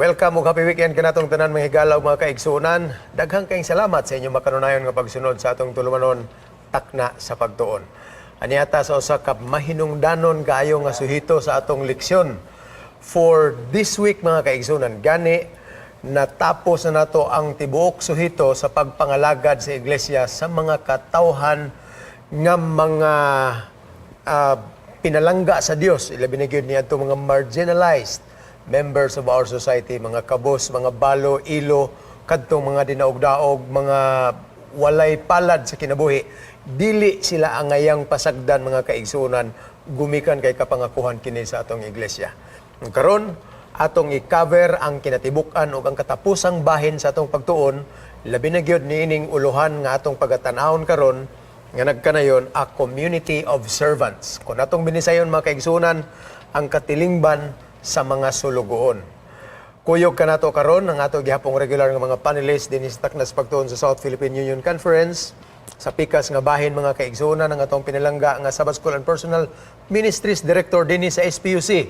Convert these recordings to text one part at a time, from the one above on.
Welcome ug happy weekend kanatong tanan, mga higala ug mga kaigsuonan. Daghang kayong salamat sa inyong makanunayon nga pagsunod sa atong tulumanon, Takna sa Pagtuon. Aniata sa usa ka mahinungdanon kaayo nga suhito sa atong leksyon for this week, mga kaigsuonan. Gani natapos na nato ang tibuok suhito sa pagpangalagad sa iglesia sa mga katawhan nga mga pinalangga sa Dios, ilabi na gyud niadto mga marginalized members of our society, mga kabos, mga balo, ilo, kadtong mga dinaog-daog, mga walay palad sa kinabuhi. Dili sila angayang pasagdan, mga kaigsuonan, gumikan kay kapangakuhan kini sa atong iglesia. Karon, atong i-cover ang kinatibuk-an ug ang katapusang bahin sa atong pagtuon, labi na gyud niining uluhan nga atong pagatan-awon karon nga nagkanayon "A Community of Servants." Kung atong binisayon, mga kaigsuonan, ang katilingban sa mga sulugoon. Kuyog kanato karon ang ato gihapong regular nga mga panelists dinhi sa Takna sa Pagtuon sa South Philippine Union Conference. Sa pikas nga bahin, mga kaigsuonan, ang atong pinalangga nga Sabbath School and Personal Ministries Director dinhi sa SPUC,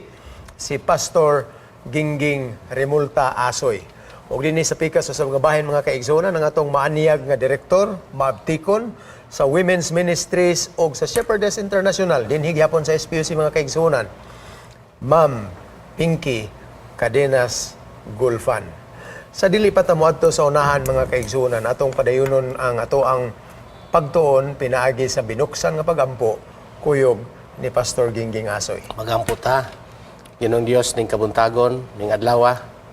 si Pastor Gingging Remulta Asoy. Ug dinhi sa pikas sa mga bahin, mga kaigsuonan, ang atong maaniyag nga direktor, maabtikon sa Women's Ministries ug sa Shepherdess International dinhi gihapon sa SPUC, mga kaigsuonan, Ma'am Pinky Cadenas Gulfan. Sa dili pa ta moadto sa unahan, mga kaigsuonan, atong padayunon ang ato ang pagtuon pinaagi sa binuksan nga pagampo kuyog ni Pastor Gingging Asoy. Magampo ta. Ginoong Dios, ning kabuntagon, ning adlaw,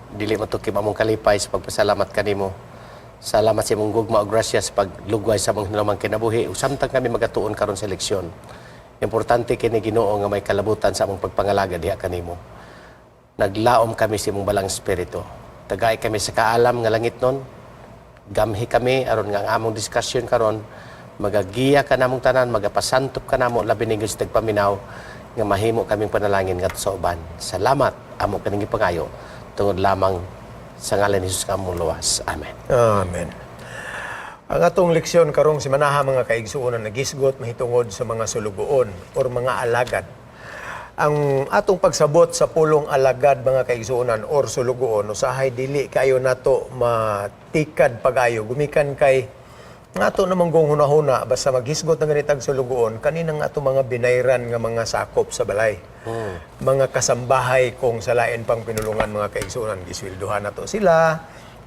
dili matukim among kalipay sa pagpasalamat kanimo. Salamat sa imong gugma ug grasya sa paglugway sa among hinulumang kinabuhi. Ug samtang kami magatuon karon sa leksyon, importante kini, Ginoo, nga may kalabutan sa among pagpangalaga diha kanimo. Naglaom kami sa imong Balaang Espiritu. Tagai kami sa kaalam nga langitnon. Gamhi kami aron nga ang among diskusyon karon magagiya ka namong tanan, magapasantop ka namo, labi ni sa tagpaminaw nga mahimo kaming panalangin ngadto sa uban. Salamat, amo kaning gipangayo tungod lamang sa ngalan ni Jesus nga among luwas. Amen. Amen. Ang atong leksyon karong simanaha, mga kaigsuonan, nagisgot mahitungod sa mga sulugoon or mga alagad. Ang atong pagsabot sa pulong alagad, mga kaigsuonan, or sulugoon, usahay dili kayo nato matikad pag-ayo gumikan kay nga ato namang kung hunahuna, basta maghisgot na ganitag sulugoon, kaninang ato mga binayran nga mga sakop sa balay. Mga kasambahay kung sa lain pang pinulungan, mga kaigsuonan, gisweldohan nato sila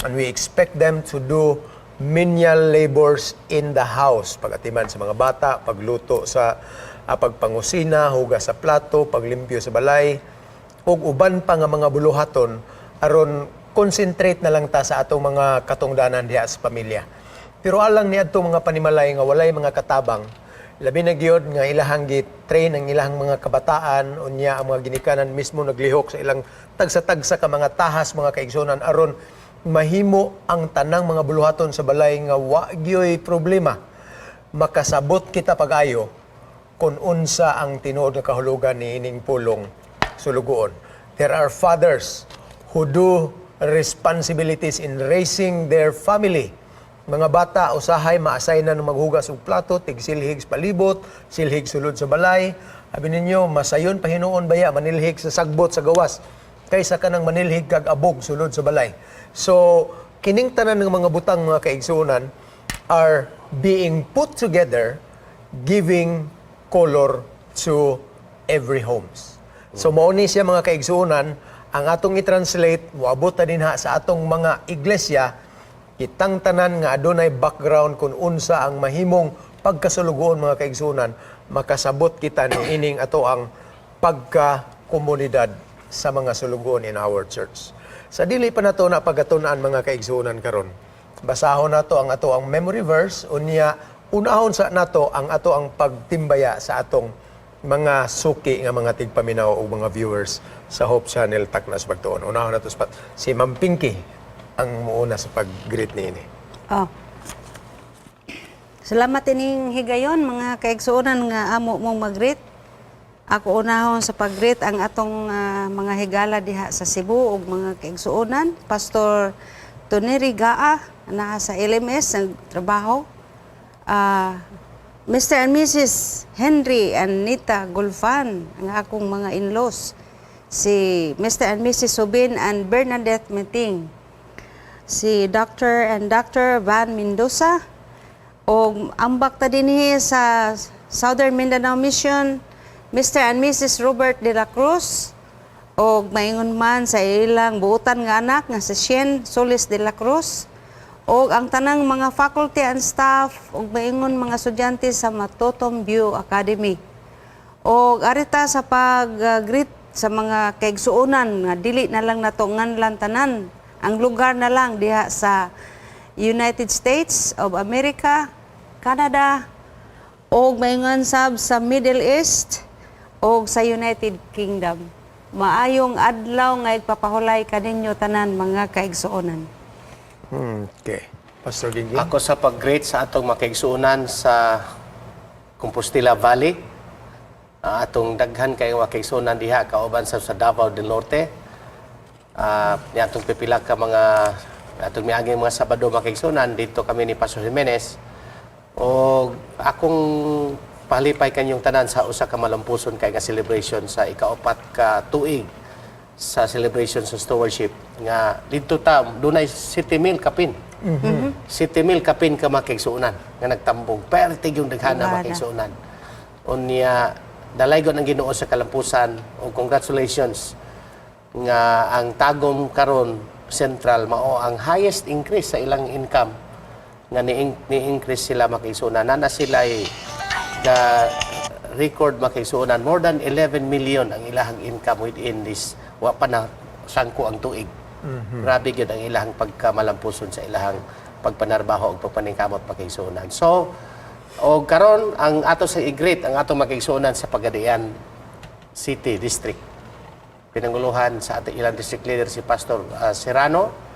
and we expect them to do menial labors in the house. Pagatiman sa mga bata, pagluto sa pagpangusina, hugas sa plato, paglimpyo sa balay, ug uban pa nga mga buluhaton aron concentrate na lang ta sa atong mga katungdanan diha sa pamilya. Pero alang niadto mga panimalay nga walay mga katabang, labi na gyud nga ilahang gi-train ang ilahang mga kabataan, unya ang mga ginikanan mismo naglihok sa ilang tagsa-tagsa ka mga tahas, mga kaigsuonan, aron mahimo ang tanang mga buluhaton sa balay nga wa gyoy problema. Makasabot kita pag-ayo kung unsa ang tinuod nga kahulugan ni ining pulong sulugoon. There are fathers who do responsibilities in raising their family. Mga bata, usahay maasay na ng maghugas og plato, tigsilhig sa palibot, silhig sulod sa balay. Abi ninyo, masayon pa hinuon baya manilhig sa sagbot sa gawas kaysa kanang manilhig kag abog sulod sa balay. So, kining tanan ng mga butang, mga kaigsuonan, are being put together, giving color to every homes. So mao ni siya, mga kaigsuonan, ang atong i-translate moabot ta dinha sa atong mga iglesia, kitang tanan nga adunay background kung unsa ang mahimong pagkasulugoon, mga kaigsuonan, makasabot kita ni ining ato ang pagka-komunidad sa mga sulugoon in our church. Sa dili pa nato na pagkatun-an, mga kaigsuonan, karon, basahon nato ang ato ang memory verse, unya unahon sa nato ang ato ang pagtimbaya sa atong mga suki nga mga tigpaminaw o mga viewers sa Hope Channel Takna sa Pagtuon. Unahon nato sa si Ma'am Pinky ang muuna sa pag-greet niini. Oh. Salamat ining higayon, mga kaigsuonan, nga amo mong mag-greet. Ako unahon sa pag-greet ang atong mga higala diha sa Cebu ug mga kaigsuonan, Pastor Toneri Gaa naa sa LMS nagtrabaho. Mr. and Mrs. Henry and Nita Gulfan, ang akong mga in-laws. Si Mr. and Mrs. Subin and Bernadette Meting. Si Dr. and Dr. Van Mendoza. Og ambak ta dinhi sa Southern Mindanao Mission, Mr. and Mrs. Robert de la Cruz, og maingon man sa ilang buutan nga anak nga si Shane Solis de la Cruz, og ang tanang mga faculty and staff, og maingon mga estudyante sa Matutom View Academy. Og arita sa pag-greet sa mga kaigsuonan nga dili na lang nato nganlan tanan. Ang lugar na lang diha sa United States of America, Canada, og maingon sab sa Middle East og sa United Kingdom. Maayong adlaw nga igpapahulay kaninyo tanan, mga kaigsuonan. Okay. Pastor Gingging? Ako sa pag-greet sa atong makaigsuonan sa Compostela Valley, atong daghan kay mga kaigsuonan diha kauban sa Davao del Norte. Ni atong pipila ka mga atong miaging mga Sabado, makaigsuonan, dito kami ni Pastor Jimenez. Og akong palipay kanyong tanan sa usa ka malampuson kay nga celebration sa ikaupat ka tuig sa celebration sa stewardship nga didto ta dunay 7 mil kapin. 7 mil kapin ka makaigsuonan nga nagtambong. Pertig yung daghana Daghana. Makaigsuonan. Unya dalaygon ang Ginoo sa kalampusan ug congratulations nga ang Tagum karon Central mao ang highest increase sa ilang income nga ni-increase sila, makaigsuonan. Nana sila ay ga record, makaigsuonan, more than 11 million ang ilahang income within this wa pa na sangko ang tuig. Grabe gyud ang ilahang pagkamalampuson sa ilahang pagpanarbaho ug pagpaningkamot, makaigsuonan. So og karon ang ato sa i-greet ang atong makaigsuonan sa Pagadian City District, pinanguluhan sa ating ilang district leader, si Pastor Serrano,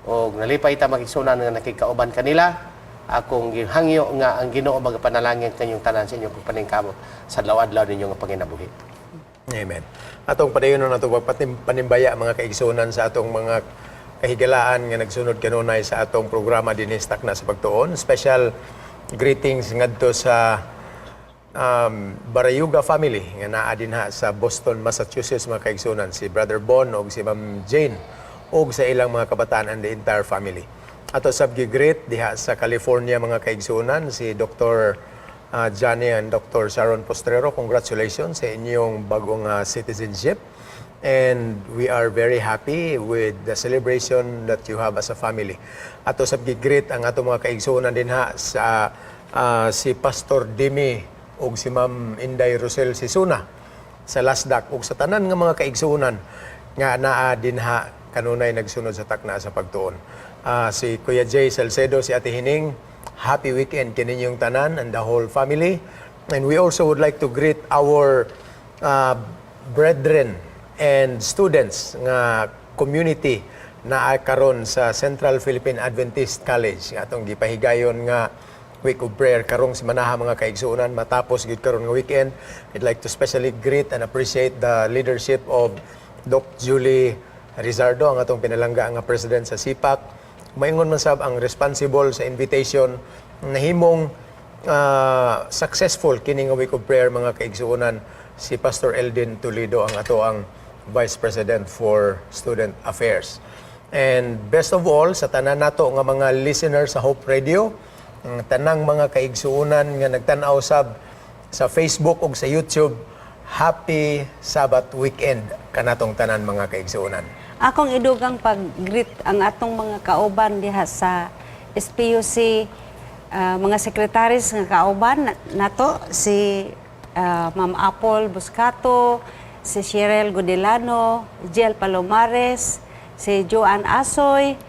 og nalipay ta, makigsuonan, nga nakikauban kanila. Akong gihangyo nga ang Ginoo magapanalangin kanyong tanan sa inyong pagpaningkamot sa adlaw-adlaw ninyo nga panginabuhi. Amen. Atong padayon na nato panimbaya, mga kaigsuonan, sa atong mga kahigalaan nga nagsunod kanunay sa atong programa dinhi sa Takna sa Pagtuon. Special greetings ngadto sa Barayuga family nga naa dinha sa Boston, Massachusetts, mga kaigsuonan, si Brother Bon ug si Ma'am Jane ug sa ilang mga kabataan and the entire family. Ato sab gi-greet diha sa California, mga kaigsuonan, si Dr. Johnny and Dr. Sharon Postrero. Congratulations sa inyong bagong citizenship. And we are very happy with the celebration that you have as a family. Ato sab gi-greet ang ato mga kaigsuonan dinha sa si Pastor Dimi ug si Ma'am Inday Rosel Sisuna sa Lasdak ug sa tanan nga mga kaigsuonan nga naa dinha kanunay nagsunod sa Takna sa Pagtuon. Si Kuya Jay Salcedo, si Ate Hining, happy weekend kaninyong tanan and the whole family. And we also would like to greet our brethren and students nga community na karon sa Central Philippine Adventist College nga atong gipahigayon nga Week of Prayer karong simanaha, mga kaigsuonan, matapos gyud karon nga weekend. I'd like to specially greet and appreciate the leadership of Doc Julie Rizardo, ang atong pinalangga nga president sa CPAC. Maingon man sab ang responsible sa invitation nahimong successful kini nga Week of Prayer, mga kaigsuonan, si Pastor Eldin Toledo, ang ato ang Vice President for Student Affairs. And best of all, sa tanan nato nga mga listeners sa Hope Radio, ang tanang mga kaigsuonan nga nagtan-aw sab sa Facebook ug sa YouTube, happy Sabbath weekend kanatong tanan, mga kaigsuonan. Akong idugang pag-greet ang atong mga kauban diha sa SPUC, mga sekretaris nga kauban nato si Ma'am Apple Buscato, si Cheryl Godelano, Jiel Palomares, si Joan Asoy,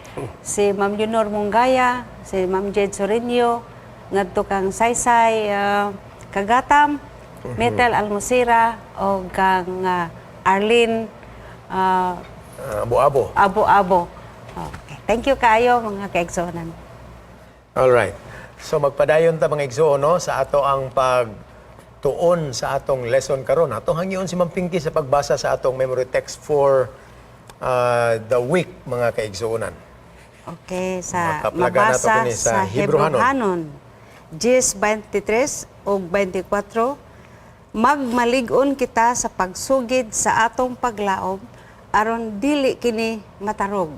si Ma'am Leonor Mungaya, si Ma'am Jed Sorinio, ngadto kang Saysay Kagatam, Metal Almusira o kang Arlene Abo-abo. Abo-abo. Okay. Thank you kaayo, mga kaigsuonan. All right. So magpadayon ta, mga igsoon, no, sa ato ang pagtuon sa atong lesson karon. Atong hangyoon si Ma'am Pinky sa pagbasa sa atong memory text for the week, mga kaigsuonan. Okay, sa Makaplaga nato mabasa kini sa sa Hebrehanon. Hebrehanon. 10:23 ug 24. Magmalig-on kita sa pagsugid sa atong paglaom aron dili kini matarog.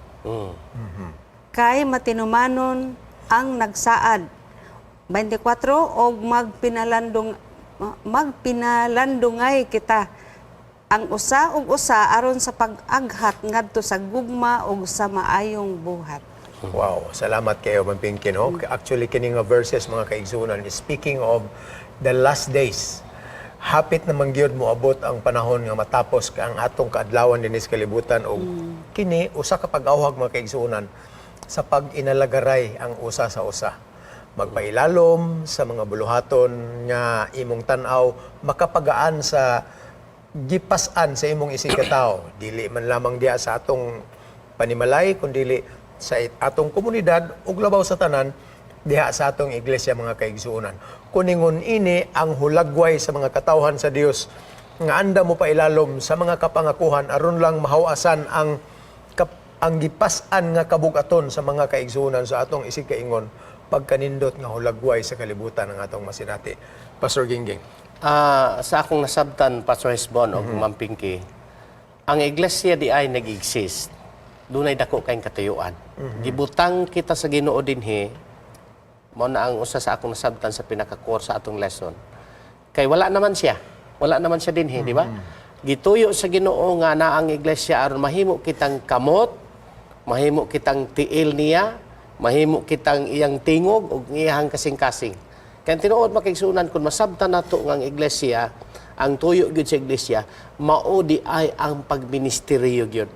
Kay matinumanon ang nagsaad. 24, og magpinalandungay kita ang usa og usa aron sa pag-aghat ngadto sa gugma ug sa maayong buhat. Wow, salamat kayo, Ma'am Pinky, no? Actually, kini nga verses, mga kaigsunan, speaking of the last days, hapit na gyud moabot ang panahon nga matapos ka ang atong kaadlawan dinhi sa kalibutan og kini usa ka pag-awhag, mga kaigsunan, sa pag-inalagaray ang usa sa usa. Magpailalom sa mga buluhaton nga imong tan-aw makapagaan sa gipas-an sa imong isigkatao. Dili man lamang diha sa atong panimalay, kundili sa atong komunidad ug labaw sa tanan diha sa atong iglesia, mga kaigsuonan. Kuningon ini ang hulagway sa mga katawhan sa Dios nga anda mo pailalom sa mga kapangakuhan aron lang mahawasan ang gipas-an nga kabugaton sa mga kaigsuonan sa atong isigkaingon, pagkanindot nga hulagway sa kalibutan ang atong masinati. Pastor Gingging. Ah, sa akong nasabtan, Pastor Hesbon o Ma'am Pinky, ang iglesia di ay nag-exist. Dunay dako kayong katuyuan. Gibutang kita sa Ginoo dinhi, mao na ang usa sa akong nasabtan sa pinaka-core sa atong lesson. Kay wala naman siya. Wala naman siya dinhi, di ba? Gituyo sa Ginoo nga naa ang iglesia aron mahimo kitang kamot, mahimo kitang tiil niya, mahimo kitang iyang tingog ug iyang kasing-kasing. Kaya tinuod, makigsunan, kung masabtan nato nga ang iglesia, ang tuyo gyud sa iglesia, mao di ay ang pagministeryo gyud.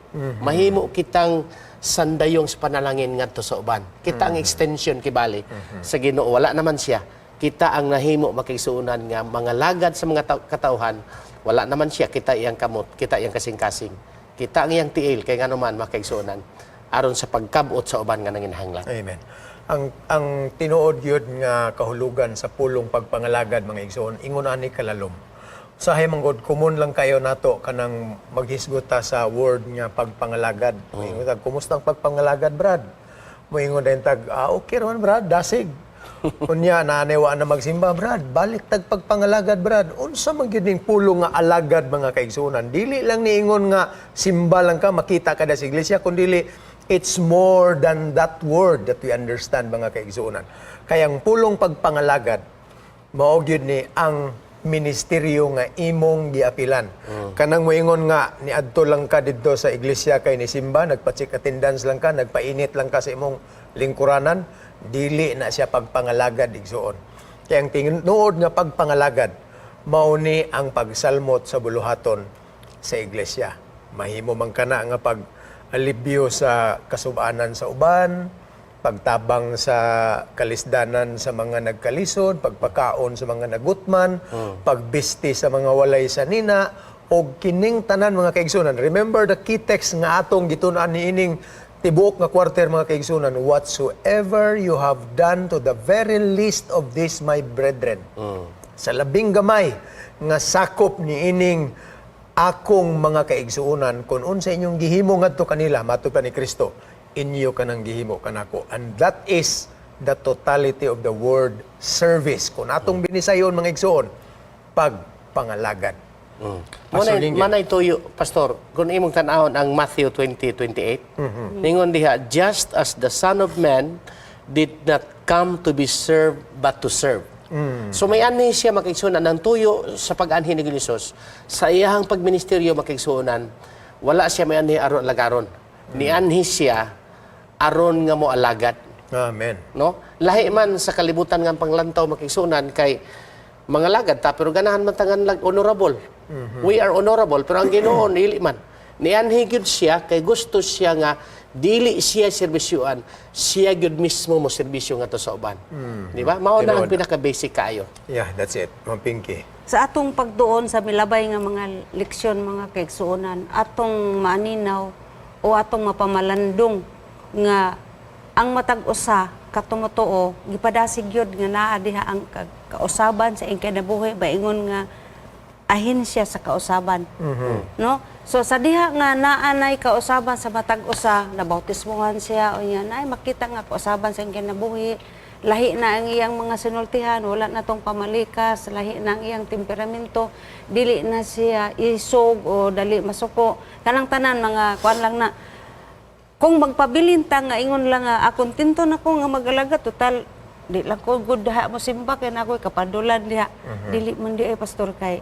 Mahimo kitang sandayong sa panalangin ngadto sa uban. Kita ang extension kibali sa Ginoo. Wala naman siya. Kita ang nahimo, makigsuonan, nga mga lagad sa mga katawhan. Wala naman siya, kita iyang kamot, kita iyang kasing-kasing. Kita ang iyang tiil kay ngano man, makigsuonan, aron sa pagkabot sa uban nga nanginahanglan. Amen. Ang tinuod gyud nga kahulugan sa pulong pagpangalagad, mga igsoon, ingon ani kalalom. Usahay man gud common lang kayo nato kanang maghisgot ta sa word nga pagpangalagad. Moingon tag, "Kumusta ang pagpangalagad, Brad?" Moingon din tag, "Ah, okay raman, Brad, dasig." Unya naaniwa na magsimba, "Brad, balik tag pagpangalagad, Brad." Unsa man gyud ning pulong nga alagad, mga kaigsuonan? Dili lang niingon nga simba lang ka, makita ka da sa iglesia, kundili it's more than that word that we understand, mga kaigsuonan. Kaya ang pulong pagpangalagad, mao gyud ni ang ministeryo nga imong giapilan. Kanang moingon nga niadto lang ka didto sa iglesia kay ni simba, nagpa-check attendance lang ka, nagpainit lang ka sa imong lingkuranan, dili na siya pagpangalagad, igsuon. Kaya ang tinuod nga pagpangalagad, mao ni ang pagsalmot sa buluhaton sa iglesia. Mahimo man kana nga pag alibyo sa kasubanan sa uban, pagtabang sa kalisdanan sa mga nagkalisod, pagpakaon sa mga nagutman, pagbisti sa mga walay sanina, o kining tanan, mga kaigsunan. Remember the key text nga atong gitun-an niining tibuok nga quarter, mga kaigsunan, "Whatsoever you have done to the very least of this my brethren." Sa labing gamay nga sakop niining akong mga kaigsuonan, kung unsa inyong gihimo ngadto kanila, matud pa ni Kristo, inyo kanang gihimo kanako. And that is the totality of the word service. Kung atong binisayon, mga igsuon, pagpangalagad. Pastor Manay, Gingging. Manay tuyo, Pastor, kung imong tan-awon ang Matthew 20:28, ningon diha, "Just as the Son of Man did not come to be served, but to serve." So may anhi siya, makigsuonan, ang tuyo sa pag-anhi ni Jesus. Sa iyahang pagministeryo, makigsuonan, wala siya may anhi aron alagaron. Nianhi siya aron nga mo alagad, Amen. no? Lahi man sa kalibutan nga panglantaw, makigsuonan, kay mga lagad ta pero ganahan man tangan lag honorable. We are honorable, pero ang Ginoo dili man. Nianhi gyud siya kay gusto siya nga dili siya serbisyuan, siya gyud mismo mo serbisyo ngadto sa uban. Di ba? Mao na ang Tinuod. pinaka basic kaayo. Yeah, that's it. Ma'am Pinky. Sa atong pagduon sa milabay nga mga leksyon, mga kaigsuonan, atong maaninaw o atong mapamalandong nga ang matag usa ka tumutuo gipadasig gyud nga naa diha ang kausaban sa iyang kinabuhi, baingon nga ahensya sa kausaban, no? So sa diha nga naa nay kausaban sa matag usa, nabautismohan siya o yan ay makita nga kausaban sa iyang kinabuhi. Lahi na ang iyang mga sinultihan, wala na tong pamalikas, lahi na ang iyang temperamento, dili na siya isog o dali masuko. Kanang tanan mga kuan lang na kung magpabilin ta nga ingon lang nga ah, kontento na ko nga mag-alaga, total di lang ko good diha mo simba kay na ako'y kapadulan diha. Dili man di ay, Pastor, kay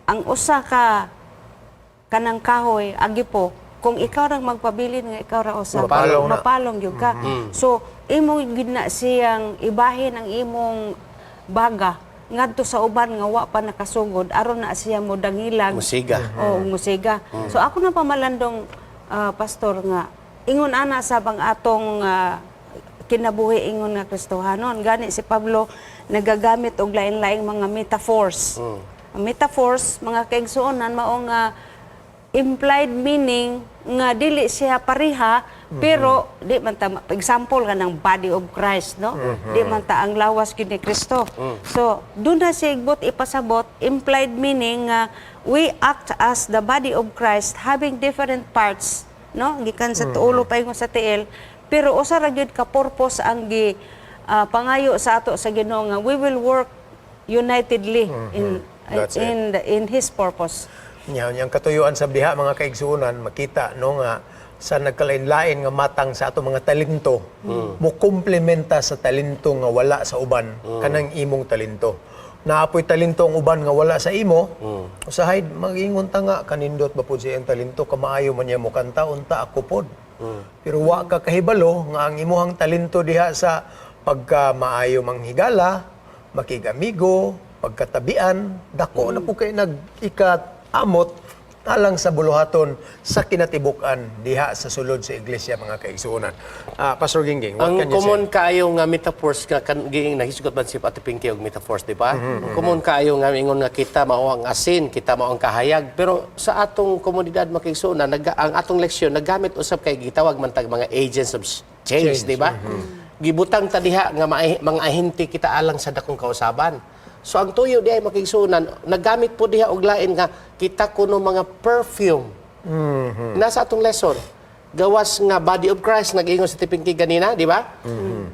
ang usa ka kanang kahoy agi po kung ikaw rang magpabilin nga ikaw ra usa Mapalong na. Mapalong gyud ka. So imo gyud na siyang ibahin ang imong baga ngadto sa uban nga wa pa nakasugod aron na siya mo dangilag. Musiga. Oo, musiga. So ako na pamalandong, Pastor, nga ingon ana sa bang atong kinabuhi ingon nga Kristohanon. Gani si Pablo nagagamit og lain-laing mga metaphors. Ang metaphors, mga kaigsuonan, mao nga implied meaning nga dili siya pareha, pero di man ta, example kanang body of Christ, no? Di man ta ang lawas gyud ni Kristo. So doon na siya igbot ipasabot implied meaning nga we act as the body of Christ having different parts, no? Gikan sa tulo paingon sa tiil, pero usa ra gyud ka purpose ang gi pangayo sa ato sa Ginoo nga we will work unitedly in That's it. in his purpose. Nya, yang katuyuan sa diha, mga kaigsuonan, makita no nga sa nagkalain-lain nga matang sa ato mga talento, mo komplementa sa talento nga wala sa uban kanang imong talento. Naapoy talento ang uban nga wala sa imo, usahay magingon ta nga kanindot ba pud siya ang talento, kamaayo man niya mo kanta, unta ako pod. Pero wa ka kahibalo nga ang imuhang talento diha sa pagka maayo manghigala, makig-amigo, pagkatabian, dako na po kay nag-ikat-amot alang sa buluhaton sa kinatibuk-an diha sa sulod sa iglesia, mga kaigsuonan. Ah, Pastor Gingging, what Ang can you common say? kaayo nga metaphors nga kan giing nahisgot man si Ate Pinky og metaphors, di ba? Ang common kaayo nga ingon nga kita mao ang asin, kita mao ang kahayag, pero sa atong komunidad, makigsuonan, ang atong leksyon naggamit usab kay gitawag man tag mga agents of change, Change, di ba? Gibutang ta diha nga mga ahente kita alang sa dakong kausaban. So ang tuyo diay, makigsuonan, naggamit po diha og lain nga kita kuno mga perfume. Nasa atong lesson. Gawas nga body of Christ, nag-ingon si Tipingki ganina, di ba?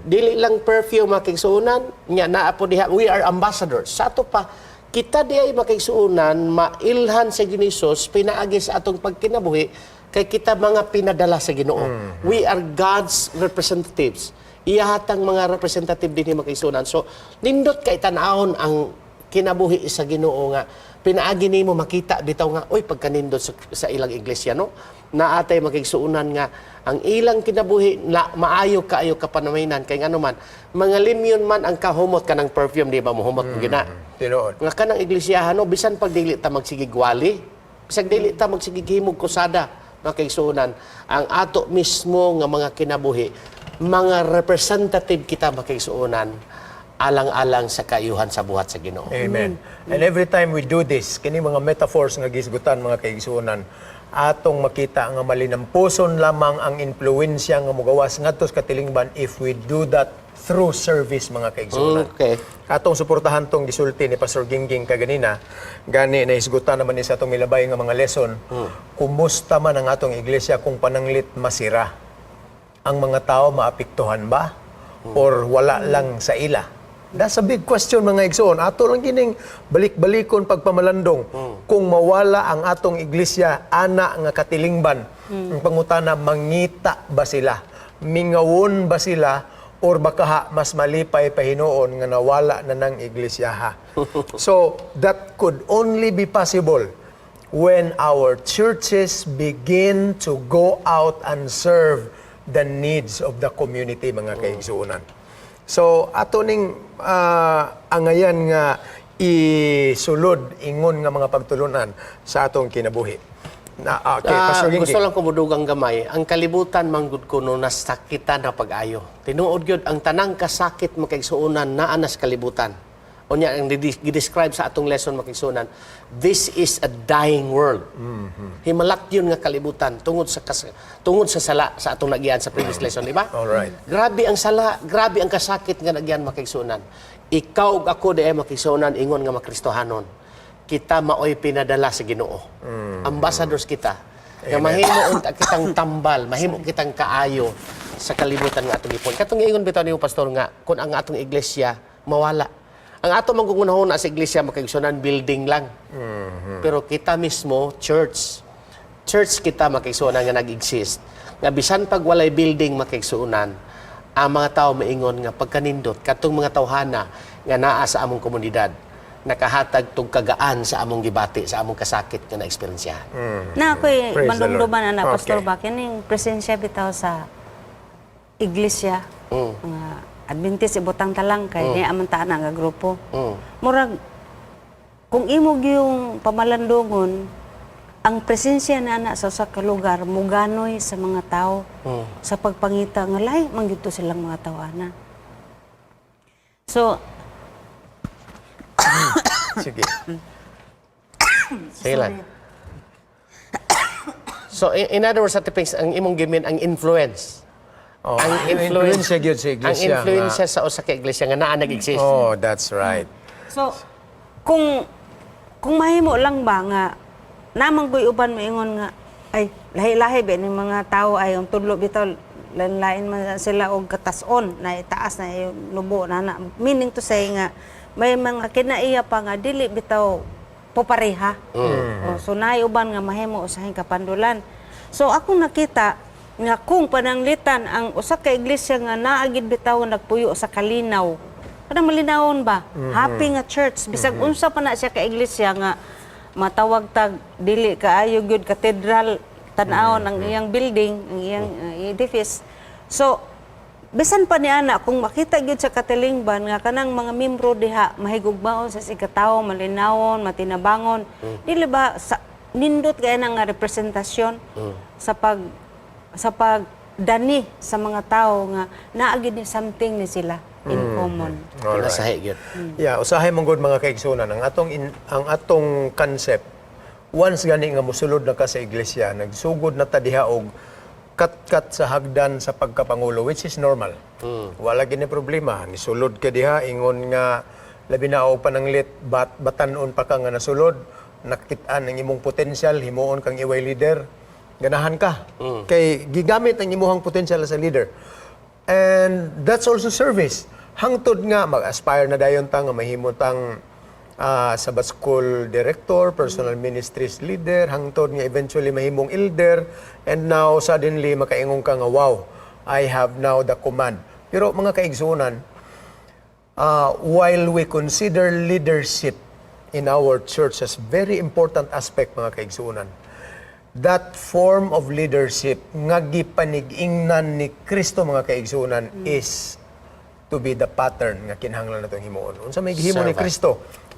Dili lang perfume, makigsuonan, nya naa po diha we are ambassadors. Sa ato pa kita di ay, makigsuonan, mailhan sa Ginoo Jesus pinaagi sa atong pagkinabuhi kay kita mga pinadala sa Ginoo. We are God's representatives. Iyahatang mga representative dinhi, makigsuonan. So nindot kay tan-awon ang kinabuhi sa Ginoo nga pinaagi nimo makita bitaw nga oy pagkanindot sa ilang iglesia, no? Naatay makigsuonan nga ang ilang kinabuhi na maayo kaayo kapanaminan kay ngano man mga limyon man ang kahumot kanang perfume, di ba? Mohumot mm. Gina Tinuod. nga kanang iglesiyahan, no? Bisan pag dili ta magsigigwali, bisan dili ta magsigig himog kusada, makigsuonan, ang ato mismo nga mga kinabuhi, mga representative kita, makigsuonan, alang-alang sa kaayuhan sa buhat sa Ginoo. Amen. And every time we do this, kini mga metaphors nga gisgutan, mga kaigsuonan, atong makita nga malinampuson lamang ang impluwensya nga mugawas ngadto sa katilingban if we do that through service, mga kaigsuonan. Atong suportahan tong gisulti ni Pastor Gingging kaganina, gani nahisgutan naman ni sa atong milabay nga mga lesson. Kumusta man ang atong iglesia kung pananglit masira? Ang mga tao maapektuhan ba? Or wala lang sa ila? That's a big question, mga igsoon. Ato lang gining balik-balikon pagpamalandong. Kung mawala ang atong iglesia, ana nga katilingban, ang pangutana, mangita ba sila? Mingawon ba sila? Or baka ha, mas malipay pahinuon nga nawala na ng iglesia ha? So, that could only be possible when our churches begin to go out and serve the needs of the community, mga kaigsuonan. So, ato ning angayan nga isulod ingon nga mga pagtulunan sa atong kinabuhi. Na, okay, Pastor Gingging. Gusto lang ko mudugang gamay. Ang kalibutan manggud kuno nasakitan na pag-ayo. Tinuod gyud ang tanang kasakit, makaigsuonan, naa na sa kalibutan. Unya ang gi-describe sa atong lesson, makigsuonan, this is a dying world. Himalat yun nga kalibutan tungod sa sala sa atong nagian sa previous lesson, di ba? Alright. Grabe ang sala, grabe ang kasakit nga nagyan, makigsuonan. Ikaw ug ako di ay, makigsuonan, ingon nga makristohanon. Kita maoy pinadala sa Ginoo. Ambassadors kita. Nga mahimo unta kitang tambal, mahimo kitang kaayo. sa kalibutan nga atong gipon. Katong giingon bitaw nimo, Pastor, nga kung ang atong iglesia mawala. Ang ato man kung unahon sa iglesia, makaigsunan, building lang. Pero kita mismo, church. Church kita, makaigsuonan, nga nag-exist. Nga bisan pag walay building, makaigsuonan, ang mga tao maingon nga pagkanindot katong mga tawhana nga naa sa among komunidad, nakahatag tug kagaan sa among gibati, sa among kasakit nga naeksperensyahan. Na ako'y Praise the manumduman Lord. ana, Pastor, ba kining presensya bitaw sa iglesia, mga Adventist ibutang talang kay niya amang taan nga grupo. Murag kung imo gyung pamalandungon ang presensya na ana sa usa ka lugar, muganoy sa mga tao sa pagpangita nga lahi man gyud to silang mga tawana. So Sige. Sige lang. So in other words, Ate Pings, ang imong gimin ang influence. Oh, ang ang influence gyud sa Ang iglesia. influence sa usa ka iglesia nga naa nag-exist. Oh, that's right. So, kung mahimo lang ba nga namang ko'y uban moingon nga ay lahi-lahi ba ning mga tao, ay ang tudlo bitaw lain-lain man sila og katason na itaas na yung nubo na na, meaning to say nga may mga kinaiya pa nga dili bitaw popareha. Oh, so naay uban nga mahimo usahay kapandulan. So akong nakita nga kung pananglitan ang usa ka iglesia nga naa gid bitaw nagpuyo sa kalinaw, kanang malinawon ba, happy nga church, bisag unsa pa na siya ka iglesia nga matawag tag dili kaayo gyud cathedral tan-awon ang iyang building, ang iyang edifice. So bisan pa ni ana, kung makita gyud sa katilingban nga kanang mga membro diha mahigugmaon sa sikatawo, malinawon, matinabangon, dili ba sa nindot kay na nga representasyon sa pagdani sa mga tao nga naa gyud ni something ni sila in common? Alright. Nasahi gyud. Yeah, usahay mong good, mga kaigsunan, ang atong concept, once gani nga mosulod na ka sa iglesia, nagsugod na ta diha og kat-kat sa hagdan sa pagkapangulo, which is normal. Wala gini problema, nisulod ka diha ingon nga labi na og pananglit batanon pa ka nga nasulod, nakit-an ang imong potensyal, himuon kang iway leader, ganahan ka. Kay gigamit ang imuhang potensyal as a leader. And that's also service. Hangtod nga mag-aspire na dayon ta nga mahimo tang Sabbath school director, personal ministries leader, hangtod nga eventually mahimong elder, and now suddenly makaingon ka nga, "Wow, I have now the command." Pero mga kaigsunan, while we consider leadership in our church as very important aspect, mga kaigsunan, that form of leadership nga gipanig-ingnan ni Kristo, mga kaigsunan, is to be the pattern nga kinahanglan natong himuon. Unsa may gihimo ni Servant. Kristo?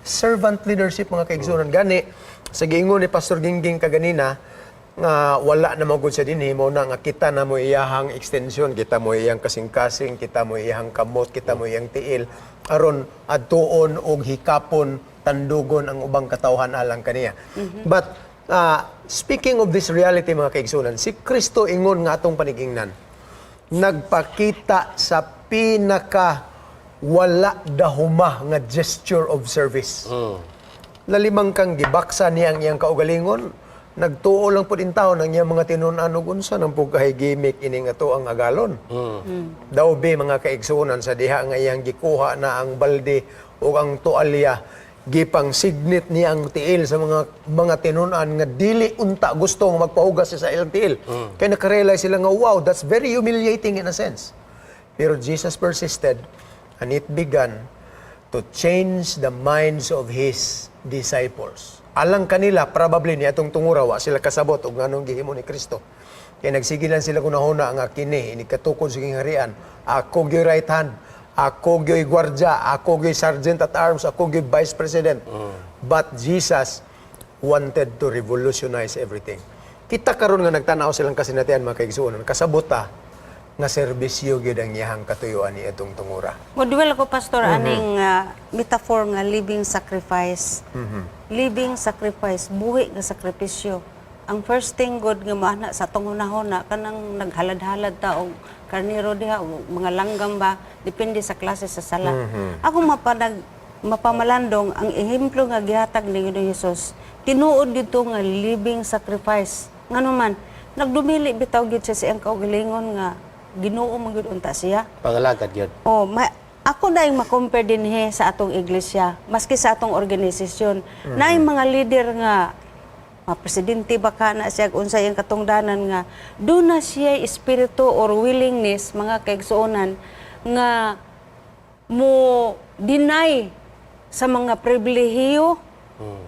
Servant leadership, mga kaigsunan. Gani sa giingon ni Pastor Gingging kaganina nga wala na magud siya dinhi, mo na nga kita na mo iyahang extension, kita mo iyang kasing-kasing, kita mo iyang kamot, kita mo iyang tiil aron adtuon og hikapon, tandugon ang ubang katawhan alang kaniya. But speaking of this reality, mga kaigsunan, si Kristo ingon nga atong panigingnan, nagpakita sa pinaka wala dahuma nga gesture of service. Lalimang kang gibaksa niya ang iyang kaugalingon, nagtuo lang pud intawon ang iyang mga tinun-an og unsa nang pugkahay gimmick ini nga to ang agalon. Daw be, mga kaigsuonan, sa diha nga iyang gikuha na ang balde o ang tualya, gipang signit niya ang tiil sa mga tinun-an nga dili unta gusto nga magpahugas siya sa ilang tiil. Kay nakarealize sila nga, wow, that's very humiliating in a sense. Pero Jesus persisted and it began to change the minds of his disciples. Alang kanila, probably ni atong tungura, wa sila kasabot og nganong gihimo ni Kristo. Kay nagsige lang sila kunahuna nga kini ini katukod sa gingharian. Ako gyud right hand, ako gyud gwardya, ako gyud sergeant at arms, ako gyud vice president. But Jesus wanted to revolutionize everything. Kita karon nga nagtanaw silang kasinatian, mga kaigsuonan, kasabot ta nga serbisyo gyud ang iyahang katuyuan ni atong tungura. Modwell ko, Pastor, aning metaphor nga living sacrifice. Living sacrifice, buhi nga sakripisyo. Ang first thing God nga maana sa atong hunahuna kanang naghalad-halad ta og karnero diha o mga langgam ba, depende sa klase sa sala. Ako mapamalandong ang ehemplo nga gihatag ni Ginoong Hesus. Tinuod dito nga living sacrifice. Ngano man nagdumili bitaw gid siya sa iyang kaugalingon nga Ginoo man gyud unta siya. Pangalagad yun. Oh, ako na yung ma-compare dinhi sa atong iglesia, maski sa atong organisasyon. Na yung mga leader nga mga presidente ba ka na siya unsa iyang katungdanan nga do na siya espiritu or willingness, mga kaigsuonan, nga mo deny sa mga pribilehiyo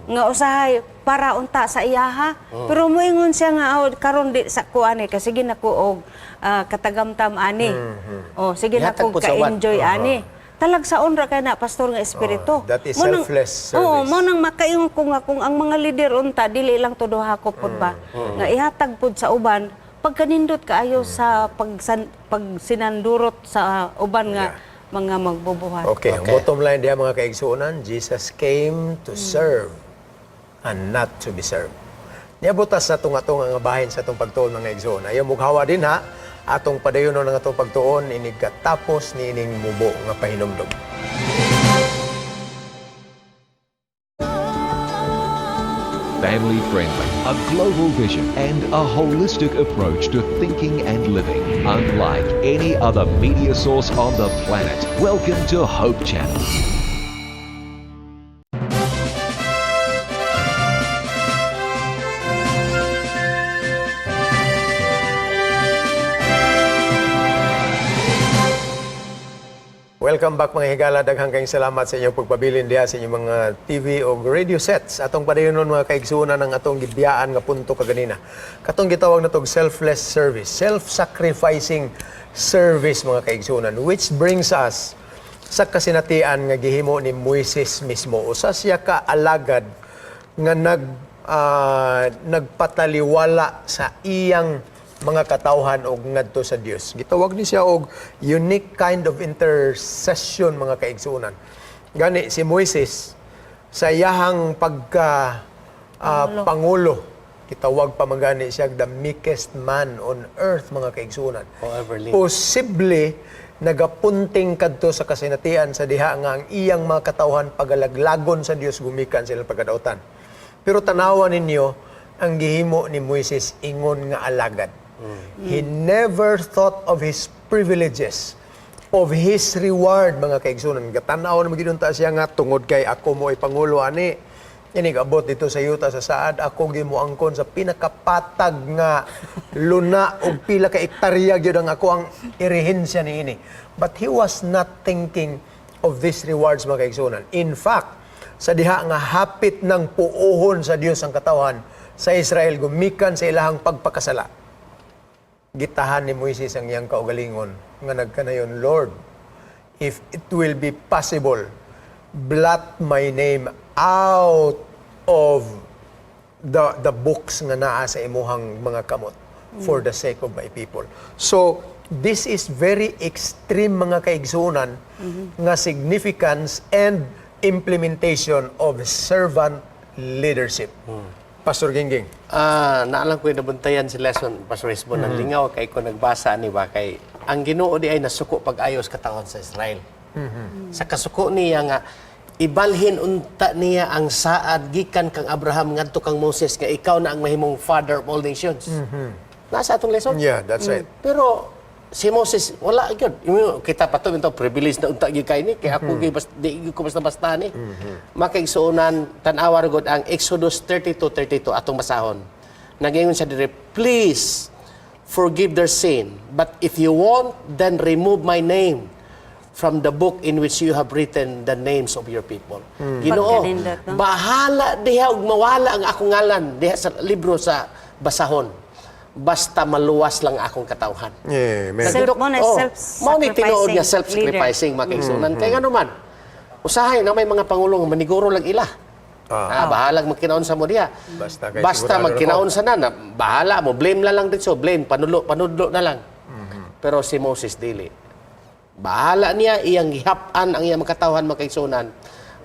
nga usahay para unta sa iyaha, pero moingon siya nga, "Oh, karon di sa ko ani kasi sige na ko og katagamtam ani, oh, sige na Ihatag ko po sa uban. ka-enjoy ani." Talagsaon ra kay na, Pastor, nga espiritu. Oh, that is Mo nang- selfless Oo, service. mo nang makaingon ko nga kung ang mga leader unta dili lang todo hakop pud ba nga ihatag pud sa uban, pagkanindot kaayo sa pagsinandurot sa uban nga mga magbubuhat. Okay, ang Okay. bottom line diha, mga kaigsuonan, Jesus came to serve and not to be served. Niabot ta sa tunga-tunga nga bahin sa atong pagtuon, mga igsoon. Ayaw mughawa din ha, atong padayonon ang atong pagtuon inig katapos niining mubo nga pahinumdom. Family friendly, a global vision, and a holistic approach to thinking and living, unlike any other media source on the planet. Welcome to Hope Channel. Welcome back, mga higala. Daghang kayong salamat sa inyong pagpabilin diha sa inyong mga TV o radio sets. Atong padayonon, mga kaigsuonan, ang atong gibiyaan nga punto kaganina. Katong gitawag natog selfless service, self-sacrificing service, mga kaigsuonan, which brings us sa kasinatian nga gihimo ni Moises mismo. Usa siya ka alagad nga nagpataliwala sa iyang mga katawhan og ngadto sa Dios. Gitawag ni siya og unique kind of intercession, mga kaigsuonan. Gani si Moises sa iyahang pagka pangulo, gitawag pa man gani siya the meekest man on earth, mga kaigsuonan. Who ever lived. Posible nagapunting kadto sa kasinatian sa diha nga ang iyang mga katawhan pagalaglagon sa Dios gumikan sila pagkadautan. Pero tanawa ninyo ang gihimo ni Moises ingon nga alagad. He never thought of his privileges, of his reward, mga kaigsunan. Gatanaw na magyud unta siya nga tungod kay ako mo ay pangulo ani. Inig abot dito sa yuta sa saad, ako gimuangkon sa pinakapatag nga luna og pila ka ektarya gyud ang ako ang irehensya niini. But he was not thinking of these rewards, mga kaigsunan. In fact, sa diha nga hapit ng puohon sa Dios ang katawhan sa Israel gumikan sa ilahang pagpakasala, gitahan ni Moises ang iyang kaugalingon nga nagkanayon, "Lord, if it will be possible, blot my name out of the books nga naa sa imuhang mga kamot for the sake of my people." So, this is very extreme, mga kaigsunan, nga significance and implementation of servant leadership. Pastor Gingging. Naalang ko yung nabuntayan si lesson, Pastor Isbon, ng lingaw kay ko nagbasa ni ba kay ang Ginoo di ay nasuko pag-ayos katawhan sa Israel. Sa kasuko niya nga ibalhin unta niya ang saad gikan kang Abraham ngadto kang Moses nga ikaw na ang mahimong father of all nations. Nasa atong lesson. Yeah, that's right. Pero si Moses wala gyud. Kita pa to into privilege na unta gyud kay ni kay ako gyud di gyud ko basta-basta ni. Makaigsuonan, tan-awa ra gud ang Exodus 32:32 atong basahon. Nagingon siya dire, "Please forgive their sin, but if you won't, then remove my name from the book in which you have written the names of your people." Ginoo, Pagkanindot, no? bahala diha og mawala ang akong ngalan diha sa libro sa basahon. Basta maluwas lang akong katawhan. Amen. Mo na Oh, mao ni tinuod nga self-sacrificing. Self-sacrificing, mga kaigsuonan. Kay ngano man, usahay na may mga pangulo nga maniguro lang ila. Bahalag magkinaon sa mo diha. Basta kay Basta sigurado na magkinaon sa na, bahala mo, blame na lang dito, blame, panulo, panudlo na lang. Pero si Moses dili. Bahala niya iyang gihap-an ang iyang makatawhan, mga kaigsuonan.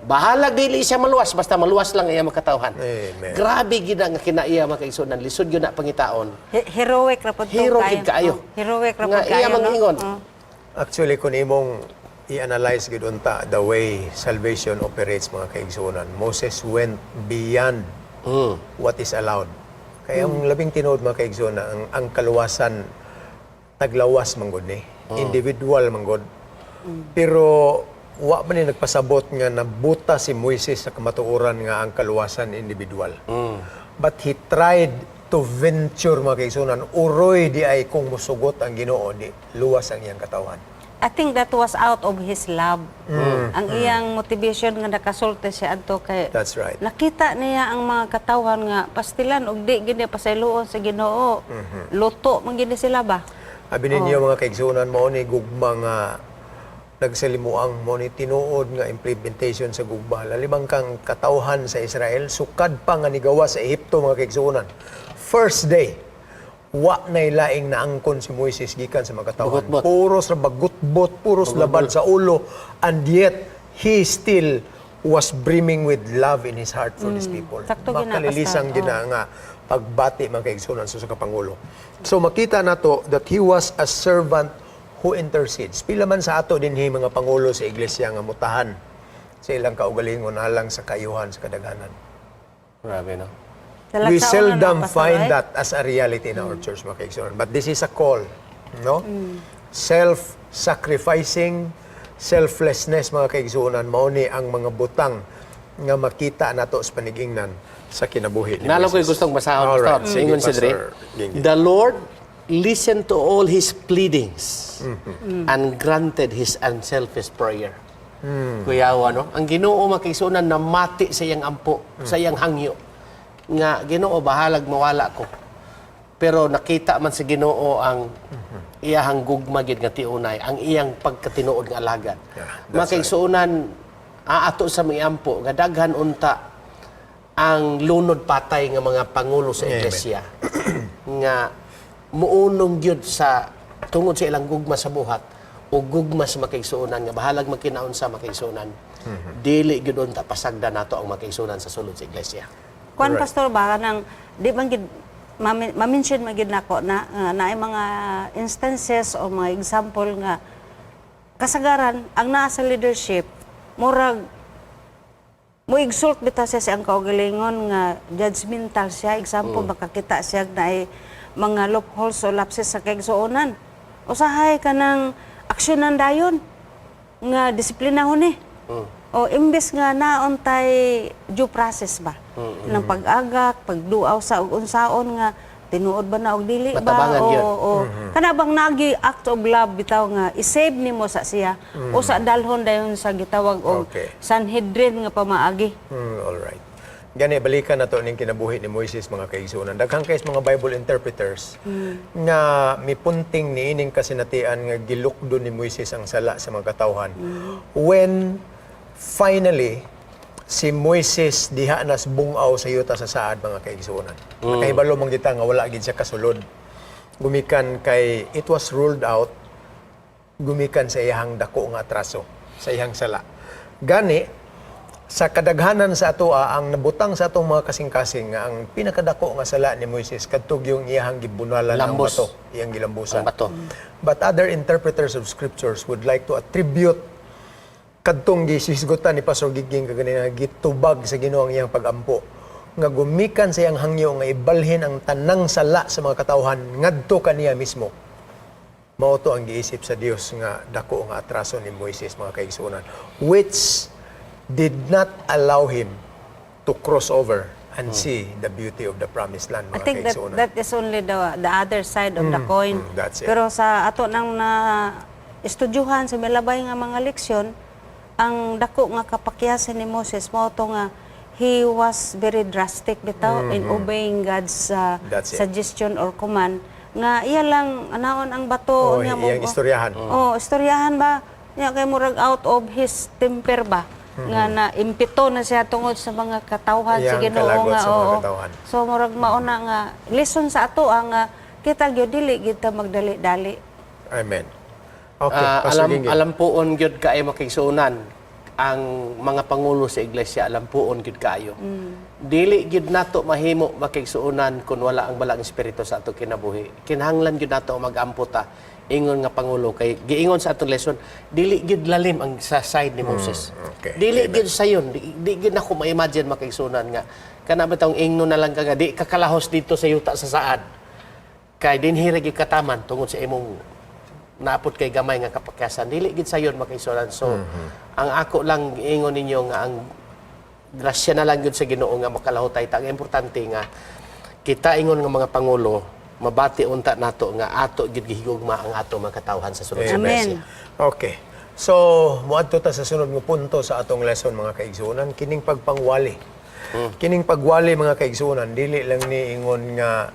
Bahala dili siya maluwas, basta maluwas lang ang iyang makatawhan. Amen. Grabe gid ang kinaiya, mga kaigsuonan, lisod gyud na pangitaon. Heroic ra pud to Hero gid kaayo. Oh, heroic ra Nga pud kaayo. iya No? mangingon. Oh. Actually, kung imong i-analyze gid unta the way salvation operates, mga kaigsuonan, Moses went beyond what is allowed. Kaya ang labing tinuod, mga kaigsuonan, ang kaluwasan Taglawas manggod ni, individual manggod. Pero wa man ni nagpasabot nga nabuta si Moises sa kamatuoran nga ang kaluwasan individual. But he tried to venture, mga kaigsuonan, uroy di ay kung musugot ang Ginoo di luwas ang iyang katawhan. I think that was out of his love. Ang iyang motivation nga nakasulti siya adto kay That's right. nakita niya ang mga katawhan nga pastilan og di gid niya pasayloon sa Ginoo. Luto man gid ni sila ba? Abi ninyo, mga kaigsuonan, mao ni gugma nga nagsalimuang, mao ni tinuod nga implementation sa gugma. Lalibang kang katawhan sa Israel, sukad pa nga nigawa sa Ehipto, mga kaigsuonan. First day, wa nay laing naangkon si Moises gikan sa mga katawhan. Bagutbot. Puros ra bagutbot, puros labad sa ulo, and yet he still was brimming with love in his heart for these people. Sakto gina, Makalilisang Pastor. gina nga pagbati, mga kaigsuonan, sa ka pangulo. So makita nato that he was a servant who intercedes. Pila man sa ato dinhi mga pangulo sa iglesia nga mutahan sa ilang kaugalingon alang sa kayuhan sa kadaghanan. Grabe, no? Talagsaon We na seldom na, Pastor, find ay. that as a reality in our church, mga kaigsuonan. But this is a call, no? Self-sacrificing, selflessness, mga kaigsuonan, mao ni ang mga butang nga makita nato sa panigingnan sa kinabuhi ni Nalo ko'y Moises. gustong basahon, All right. Pastor. Sige, Ingon si Dre. Pastor Gingging. "The Lord listened to all his pleadings and granted his unselfish prayer." Kuyawa, no? Ang Ginoo, makisunan, namati sa iyang ampo, sa iyang hangyo. Nga, "Ginoo, bahalag mawala ko." Pero nakita man sa Ginoo ang iyahang gugma gid nga tiunay, ang iyang pagkatinuod nga alagad. Yeah, that's Makaigsuonan, aato sa mga ampo, nga daghan unta ang lunod patay nga mga pangulo sa iglesia nga muunong gyud sa tungod sa ilang gugma sa buhat o gugma sa makaigsuonan nga bahalag magkinaon sa makaigsuonan, dili gyud unta pasagda nato ang makaigsuonan sa sulod sa iglesia. Kuan, Pastor, ba nang di man gid ma-mention man gid nako na naay mga instances o mga example nga kasagaran ang naa sa leadership murag mo exalt bitaw siya sa ang kaugalingon nga judgmental siya. Example, makakita siya na ay mga loopholes o lapses sa kaigsuonan, usahay kanang aksyonan dayon nga disiplinahon ni o imbes nga naon tay due process ba ng pag-agak, pagduaw sa ug unsaon nga tinuod ba na og dili ba Matabangan o, yun. o kana bang nagi act of love bitaw nga i-save nimo sa siya o sa dalhon dayon sa gitawag og Sanhedrin nga pamaagi. All right. Gani, balikan na to ning kinabuhi ni Moises, mga kaigsuonan. Daghan kay mga Bible interpreters nga mipunting niining kasinatian nga gilukdo ni Moises ang sala sa mga katawhan. When finally si Moises diha nas bungaw sa yuta sa saad, mga kaigsuonan. Nakahibalo man kita nga wala gid siya kasulod. Gumikan kay it was ruled out gumikan sa iyang dako nga atraso, sa iyang sala. Gani, sa kadaghanan sa atoa, ang nabutang sa atong mga kasing-kasing nga ang pinakadako nga sala ni Moises kadtog yung iyang gibunalan ang Lambos. bato, iyang gilambusan. Ang bato. But other interpreters of scriptures would like to attribute kadtong gisisgutan ni Pastor Giging kaganina, gitubag sa Ginoo ang iyang pagampo nga gumikan sa iyang hangyo nga ibalhin ang tanang sala sa mga katawhan ngadto kaniya mismo. Mao to ang giisip sa Dios nga dako nga atraso ni Moises, mga kaigsuonan, which did not allow him to cross over and see the beauty of the promised land, I mga think that kaigsuonan. that is only the other side of the coin. That's it. Pero sa ato nang na estudyuhan sa milabay nga mga leksyon, ang dako nga kapakyasan ni Moses mao to nga he was very drastic bitaw in obeying God's That's it. suggestion or command nga iya lang anaon ang bato Oh, niya iyang istoryahan. Oh, istoryahan ba? Niya kay murag out of his temper ba? Nga na impito na siya tungod sa mga katawhan sa Iyang Ginoo kalagot nga sa mga oo. katawhan. So murag mauna nga lesson sa ato ang kita gyud dili gyud ta magdali-dali. Amen. Okay, Ah, Pastor alam Gingging. alam puon gyud kaayo, makigsuonan, ang mga pangulo sa iglesia, alam puon gyud kaayo. Dili gyud nato mahimo, makigsuonan, kun wala ang Balaang Espiritu sa ato kinabuhi. Kinahanglan gyud nato magampo ta ingon nga pangulo kay giingon sa atong lesson, dili gyud lalim ang sa side ni Moses. Dili gyud sayon, di gyud nako ma-imagine, makigsuonan, nga kana ba tong ingno na lang ka nga di kakalahos dito sa yuta sa saad kay dinhi ra gyud kataman tungod sa imong Naa pod kay gamay nga kapakyasan, dili gid sayon, mga kaigsuonan. So ang ako lang ingon ninyo nga ang grasya na lang gyud sa Ginoo nga makalahutay ta. Ang importante nga kita ingon nga mga pangulo, mabati unta nato nga ato gyud gihigugma ang ato mga katawhan sa sulod sa Amen. iglesia. Okay. So, muadto ta sa sunod nga punto sa atong lesson, mga kaigsuonan, kining pagpangwali. Kining pagwali, mga kaigsuonan, dili lang ni ingon nga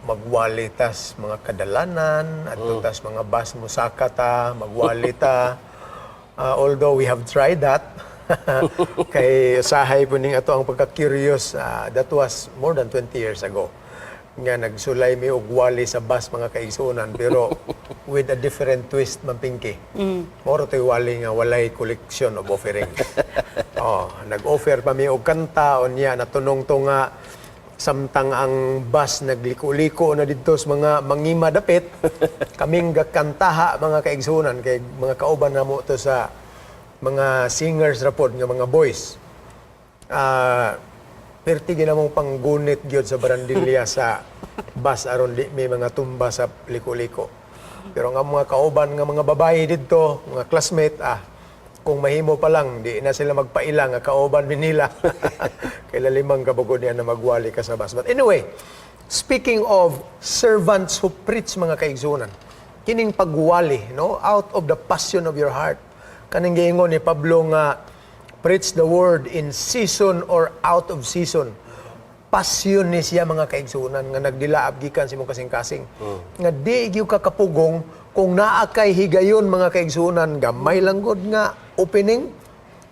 magwali tas mga kadalanan, adto tas mga bus musaka ta, magwali ta. Although we have tried that, kay usahay po ning ato ang pagka-curious, that was more than 20 years ago nga nagsulay mi og wali sa bus, mga kaigsuonan, pero with a different twist, Ma'am Pinky. Moro to'y wali nga walay collection of offerings. Oh, nag-offer pa mi og kanta unya natunong to nga samtang ang bus nagliko-liko na didto sa mga mangima dapit, kaming gakantaha, mga kaigsuonan, kay mga kauban namo to sa mga singers ra pod nga mga boys. Perti ginamong panggunit gyud sa barandilya sa bus aron di may mga tumba sa liko-liko. Pero nga mga kauban nga mga babae didto, mga classmate, kung mahimo pa lang, di na sila magpaila nga kauban mi nila. Kay lalimang kabugod niya na magwali ka sa bus. But anyway, speaking of servants who preach, mga kaigsunan, kining pagwali, no, out of the passion of your heart. Kaning giingon ni Pablo nga preach the word in season or out of season. Passion ni siya, mga kaigsunan, nga nagdilaab gikan sa imong kasing-kasing. Nga di gyud ka kapugong kung naa kay higayon, mga kaigsunan, gamay lang gud nga opening,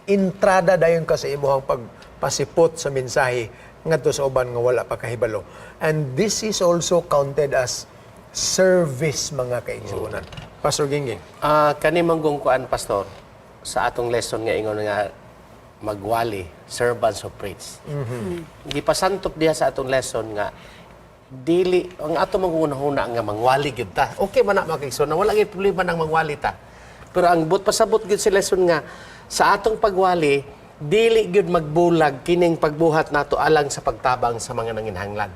intrada dayon ka sa imuhang pagpasipot sa mensahe ngadto sa uban nga wala pa kahibalo. And this is also counted as service, mga kaigsunan. Pastor Gingging. Kani manggong kuan, pastor, sa atong lesson nga ingon nga magwali, servants of preach. Gipasantop diha sa atong lesson nga dili ang ato mangunahuna nga mangwali gyud ta. Okay man na, mga kaigsoon, wala gyud problema nang mangwali ta. Pero ang but pasabot gyud sa lesson nga sa atong pagwali, dili gyud magbulag kining pagbuhat nato alang sa pagtabang sa mga nanginhanglan.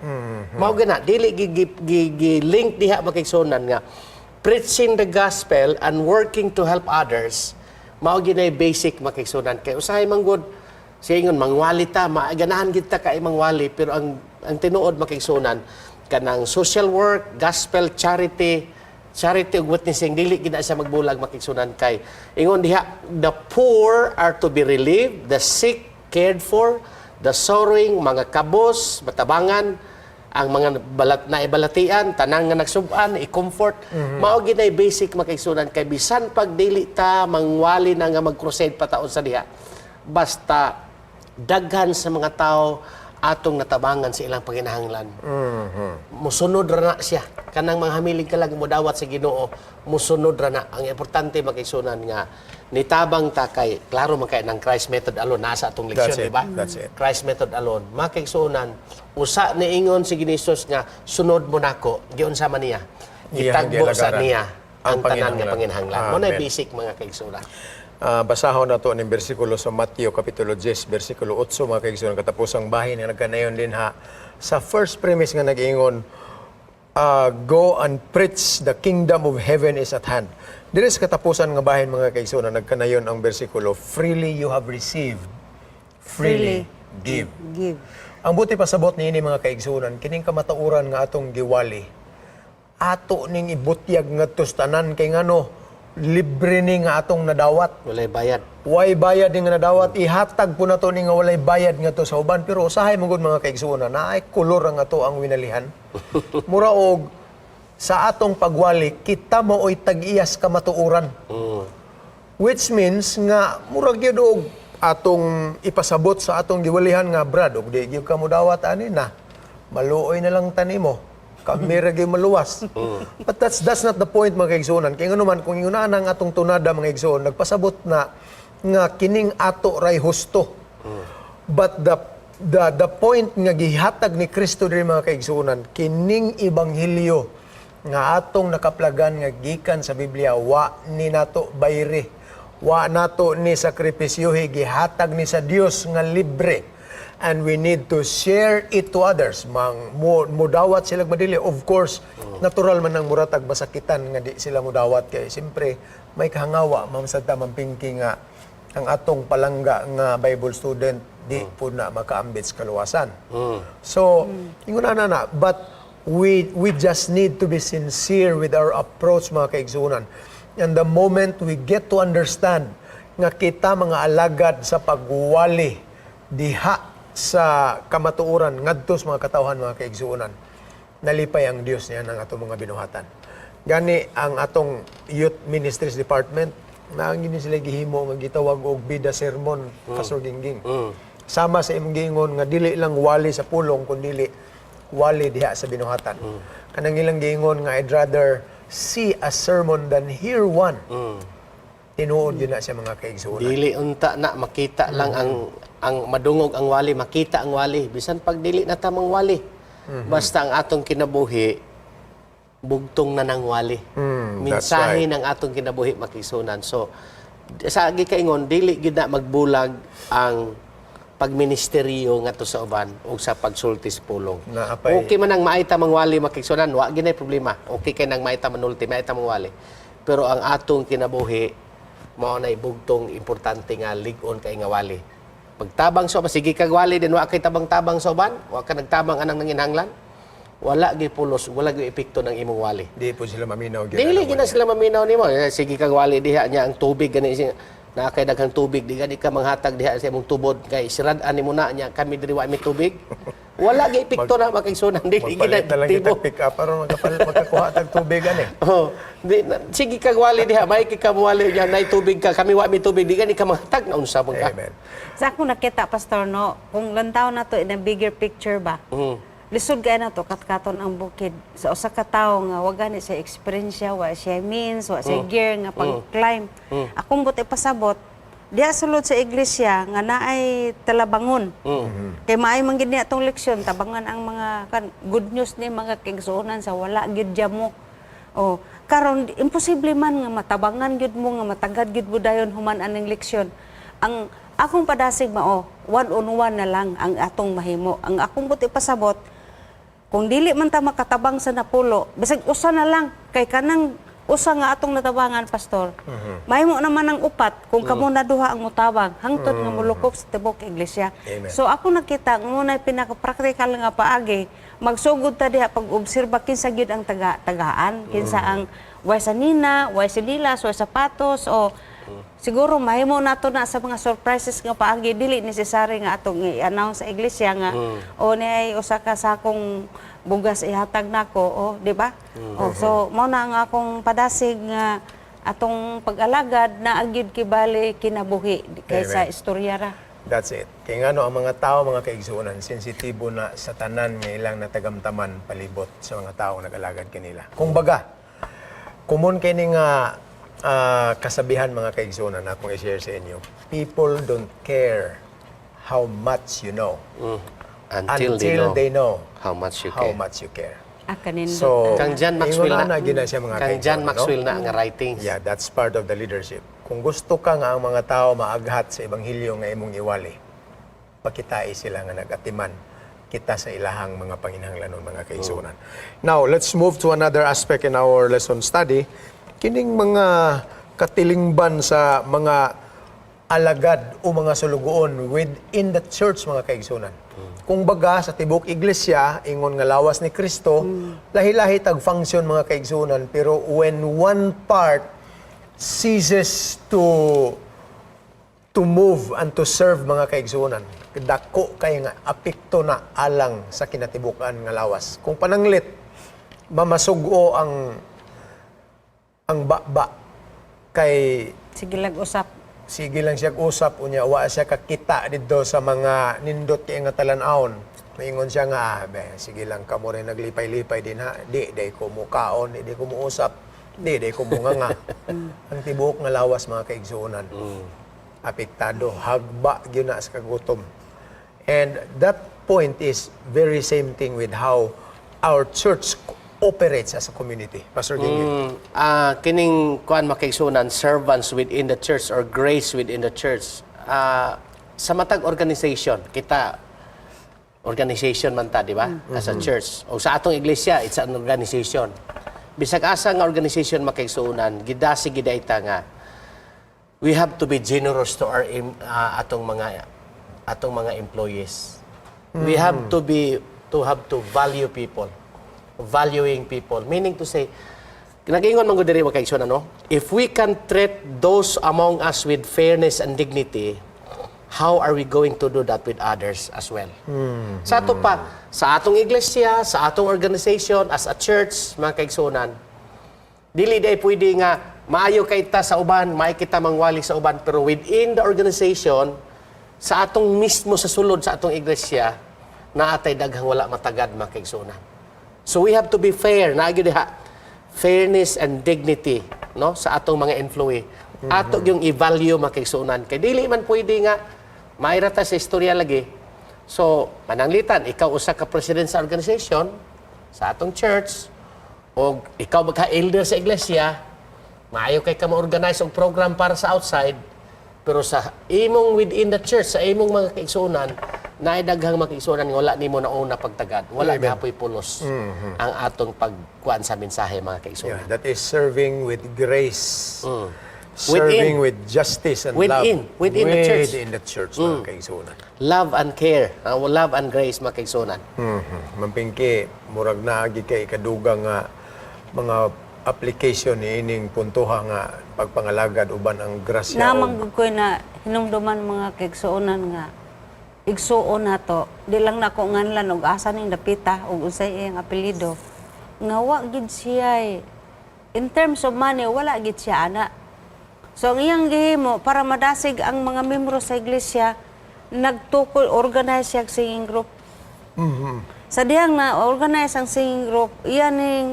Mao gana dili gi link diha, mga kaigsuonan, nga preaching the gospel and working to help others mao ginay basic, mga kaigsuonan, kay usahay man gud siya ingon mangwali ta, maaganahan gid ta kay mangwali, pero ang tinuod, mga kaigsuonan, kanang social work, gospel, charity ug witnessing, dili gid na siya magbulag, mga kaigsuonan, kay ingon diha, the poor are to be relieved, the sick cared for, the sorrowing, mga kabos matabangan, ang mga balat na ibalatian, tanang nga nagsuban, i-comfort. Mao ginay basic, mga kaigsuonan, kay bisan pag dili ta mangwali na nga mag-crusade pa taon sa diha, basta daghan sa mga tao atong natabangan sa ilang panginahanglan. Musunod ra na siya. Kanang mga hamiling ka lang modawat sa Ginoo, musunod ra na. Ang importante, mga kaigsuonan, nga nitabang ta kay klaro man kay ng Christ method alone nasa atong leksyon, That's it. di ba? That's it. Christ method alone. Mga kaigsuonan, usa niingon si Ginoo nga sunod mo nako, giunsa man niya? Iyang Gitagbo sa gialagaran niya ang tanan nga panginahanglan. panginahanglan. Mo na Amen. basic, mga kaigsuonan. Basahon nato ning bersikulo sa Mateo kapitulo 10 bersikulo 8, mga kaigsuonan, katapusang bahin nga nagkanayon din ha sa first premise nga nag-ingon, "Go and preach, the kingdom of heaven is at hand." Diri sa katapusan nga bahin, mga kaigsuonan, nagkanayon ang bersikulo, "Freely you have received, freely give." Give. Ang buti pasabot niini, mga kaigsuonan, kining kamatuoran nga atong giwali, ato ning ibutyag ngadto sa tanan, kay ngano libre ni nga atong nadawat. Walay bayad. Way bayad ni nga nadawat, ihatag po nato ni nga walay bayad ngadto sa uban. Pero usahay man gud, mga kaigsuonan, naay kolor ang ato ang winalihan. Mura og sa atong pagwali, kita mo oy tag-iyas kamatuoran. Which means nga murag gyud og atong ipasabot sa atong giwalihan nga, "Brad, og di gyud ka modawat ani na, maluoy na lang tanimo. Kami ra gyud maluwas." But that's not the point, mga kaigsuonan. Kay ngano man kung ingon ang atong tunada, mga igsuon, nagpasabot na nga kining ato ray husto. But the point nga gihatag ni Kristo diri, mga kaigsuonan, kining ebanghelyo nga atong nakaplagan nga gikan sa Biblia, wa ni nato bayri. Wa nato ni sakripisyohi, gihatag ni sa Dios nga libre. And we need to share it to others. Mang mo, mudawat sila madili. Of course, natural man ang muratag masakitan nga di sila mudawat kay siyempre may kahangawa, ma'am, sa tamang Pinky, nga ang atong palangga nga Bible student di po na makaambit sa kaluwasan. So, ingon na na, but we just need to be sincere with our approach, mga kaigsunan. And the moment we get to understand nga kita mga alagad sa pagwali diha sa kamatuoran ngadto sa mga katawhan, mga kaigsuonan, nalipay ang Dios niya ng atong mga binuhatan. Gani ang atong Youth Ministries Department na ang gini sila gihimo nga gitawag og bida sermon, Pastor Gingging. Sama sa imong giingon nga dili lang wali sa pulong kundi wali diha sa binuhatan. Kanang ilang giingon nga "I'd rather see a sermon than hear one." Tinuod yun na siya, mga kaigsuonan. Dili unta na makita lang ang madungog ang wali, makita ang wali bisan pag dili na tamang wali. Basta ang atong kinabuhi bugtong na ng wali. That's Mensahe right. ng atong kinabuhi, makigsuonan. So sa gikaingon, dili gid na magbulag ang pagministeryo ngadto sa uban o sa pagsulti sa pulong. Naapay. Okay man ang maita mangwali, makigsuonan, wa ginay problema. Okay kay nang maita manulti, maita mangwali. Pero ang atong kinabuhi mao nay bugtong importante nga lig-on kay nga wali. Pagtabang sa uban, sige kag wali din wa kay tabang-tabang sa uban, wa ka nagtabang anang nanginhanglan. Wala gyud pulos, wala gyud epekto ng imong wali. Di po sila maminaw. Gyud Dili na gina sila maminaw nimo. Eh, sige kag wali diha niya ang tubig gani siya naa kay daghang tubig, di gani ka manghatag diha sa imong tubod kay sirad-an nimo na niya kami diri wa mi tubig. Wala gyud epekto na, makigsuonan, dili gina Magpalit na lang kita epektibo. pick up aron makakuha tag tubig ani. Oh, di na, sige kag wali diha, may kay ka wali diha nay tubig ka, kami wa mi tubig, di gani ka manghatag na unsa man ka. Amen. Sa akong nakita, Pastor, no, kung lantaw na to in a bigger picture ba, lisod kay na to, katkaton ang bukid. Sa usa ka tawo nga wa gani siya eksperyensya, wa siya means, wa siya gear nga pag-climb. Akong buti pasabot, diha sulod sa iglesia nga naay talabangon. Kay maay man gid niya atong leksyon, tabangan ang mga kan, good news ni mga kaigsuonan sa wala gyud mo. Oh, karon imposible man nga matabangan gyud mo nga matagad gyud mo dayon human aning leksyon. Ang akong padasig mao, one on one na lang ang atong mahimo. Ang akong buti pasabot, kung dili man ta makatabang sa napulo, bisag usa na lang kay kanang usa nga atong natabangan, Pastor. Mahimo naman ang upat kung kamo na duha ang mutabang hangtod nga molukop sa tibuok iglesia. Amen. So ako nakita mo na pinaka-practical nga paagi, magsugod ta diha pag-obserba kinsa gyud ang taga tagaan, kinsa ang way sa nina, way sinilas, way sapatos o siguro mahimo nato na sa mga surprises nga paagi, dili necessary nga atong i-announce sa iglesia nga o ni ay usa ka sakong bugas ihatag nako, o di ba? O so mao na ang akong padasig nga atong pag-alagad na gyud kibali kinabuhi kaysa Amen. istorya ra. That's it. Kaya nga no, ang mga tao, mga kaigsuonan, sensitibo na sa tanan nga ilang natagamtaman palibot sa mga tao nag-alagad kanila. Kung baga, common kay ni nga kasabihan, mga kaigsuonan, akong i-share sa inyo. People don't care how much you know Until they know how much you how care. Much you care. Ah, kanindot. So, Kang John Maxwell ingon na. na gina siya, mga Kang John kaigsuonan, no? Maxwell na nga writings. Yeah, that's part of the leadership. Kung gusto ka nga ang mga tao maaghat sa ebanghelyo nga imong iwali, pakitai sila nga nagatiman kita sa ilahang mga panginahanglanon, mga kaigsuonan. Now, let's move to another aspect in our lesson study. Kining mga katilingban sa mga alagad o mga sulugoon within the church, mga kaigsuonan. Kung baga sa tibok iglesia, ingon nga lawas ni Kristo, lahi-lahi tag function, mga kaigsuonan, pero when one part ceases to move and to serve, mga kaigsuonan, dako kay nga apekto na alang sa kinatibukan nga lawas. Kung pananglit mamasugo ang baba kay Sige lag usap. Sige lang siya usap, unya wa siya kakita didto sa mga nindot kay nga talan-awon, maingon siya nga, "Ah, be, sige lang kamo rin naglipay-lipay din ha, di day ko mukaon, di day ko muusap, di day ko munganga." Ang tibuok nga lawas, mga kaigsuonan, apektado, hagba gyud na sa kagutom. And that point is very same thing with how our church operates as a community, Pastor Gingging. Kining kuan, makaigsuonan, servants within the church or grace within the church. Sa matag organization, kita Organization man ta, di ba? As a church. O sa atong iglesia, it's an organization. Bisag asa nga organization, mga kaigsuonan, gidasi gidayta nga we have to be generous to our atong mga employees. We have to have to value people. Valuing people. Meaning to say, nag-ingon man gud diri, mga kaigsuonan, ano? If we can treat those among us with fairness and dignity, how are we going to do that with others as well? Sa ato pa, sa atong iglesia, sa atong organization, as a church, mga kaigsuonan, dili diay pwede nga maayo kay ta sa uban, maayo kita mangwali sa uban, pero within the organization, sa atong mismo sa sulod sa atong iglesia, naa tay daghang wala matagad, mga kaigsuonan. So we have to be fair, naa gyud diha fairness and dignity, no, sa atong mga employee. Ato yung i-value, mga kaigsuonan, kay dili man pwede nga maira ta sa istorya lagi. So, pananglitan ikaw usa ka president sa organization, sa atong church, o ikaw magka-elder sa iglesia, maayo kay ka ma-organize og program para sa outside, pero sa imong within the church, sa imong mga kaigsuonan, naay daghang mga kaigsuonan nga wala nimo nauna pagtagad. Wala gapoy pulos ang atong pagkuan sa mensahe, mga kaigsuonan. Yeah, that is serving with grace. Serving Within. with justice and love. Within the church. Within the church, mga kaigsuonan. Love and care, love and grace, mga kaigsuonan. Ma'am Pinky, murag naagi kay kadugang nga mga application ni ining puntuha nga pagpangalagad uban ang grasya. Namang gud ko'y na hinumduman, mga kaigsuonan, nga igsuon nato, di lang nako nganlan og asa ning dapita og unsay iyang apelyido, nga wa gid siya eh, in terms of money wala gid siya ana. So ang iyang gihimo para madasig ang mga membro sa iglesia, nagtukol, organize siya og singing group. Sa dihang na organize ang singing group, iyan ning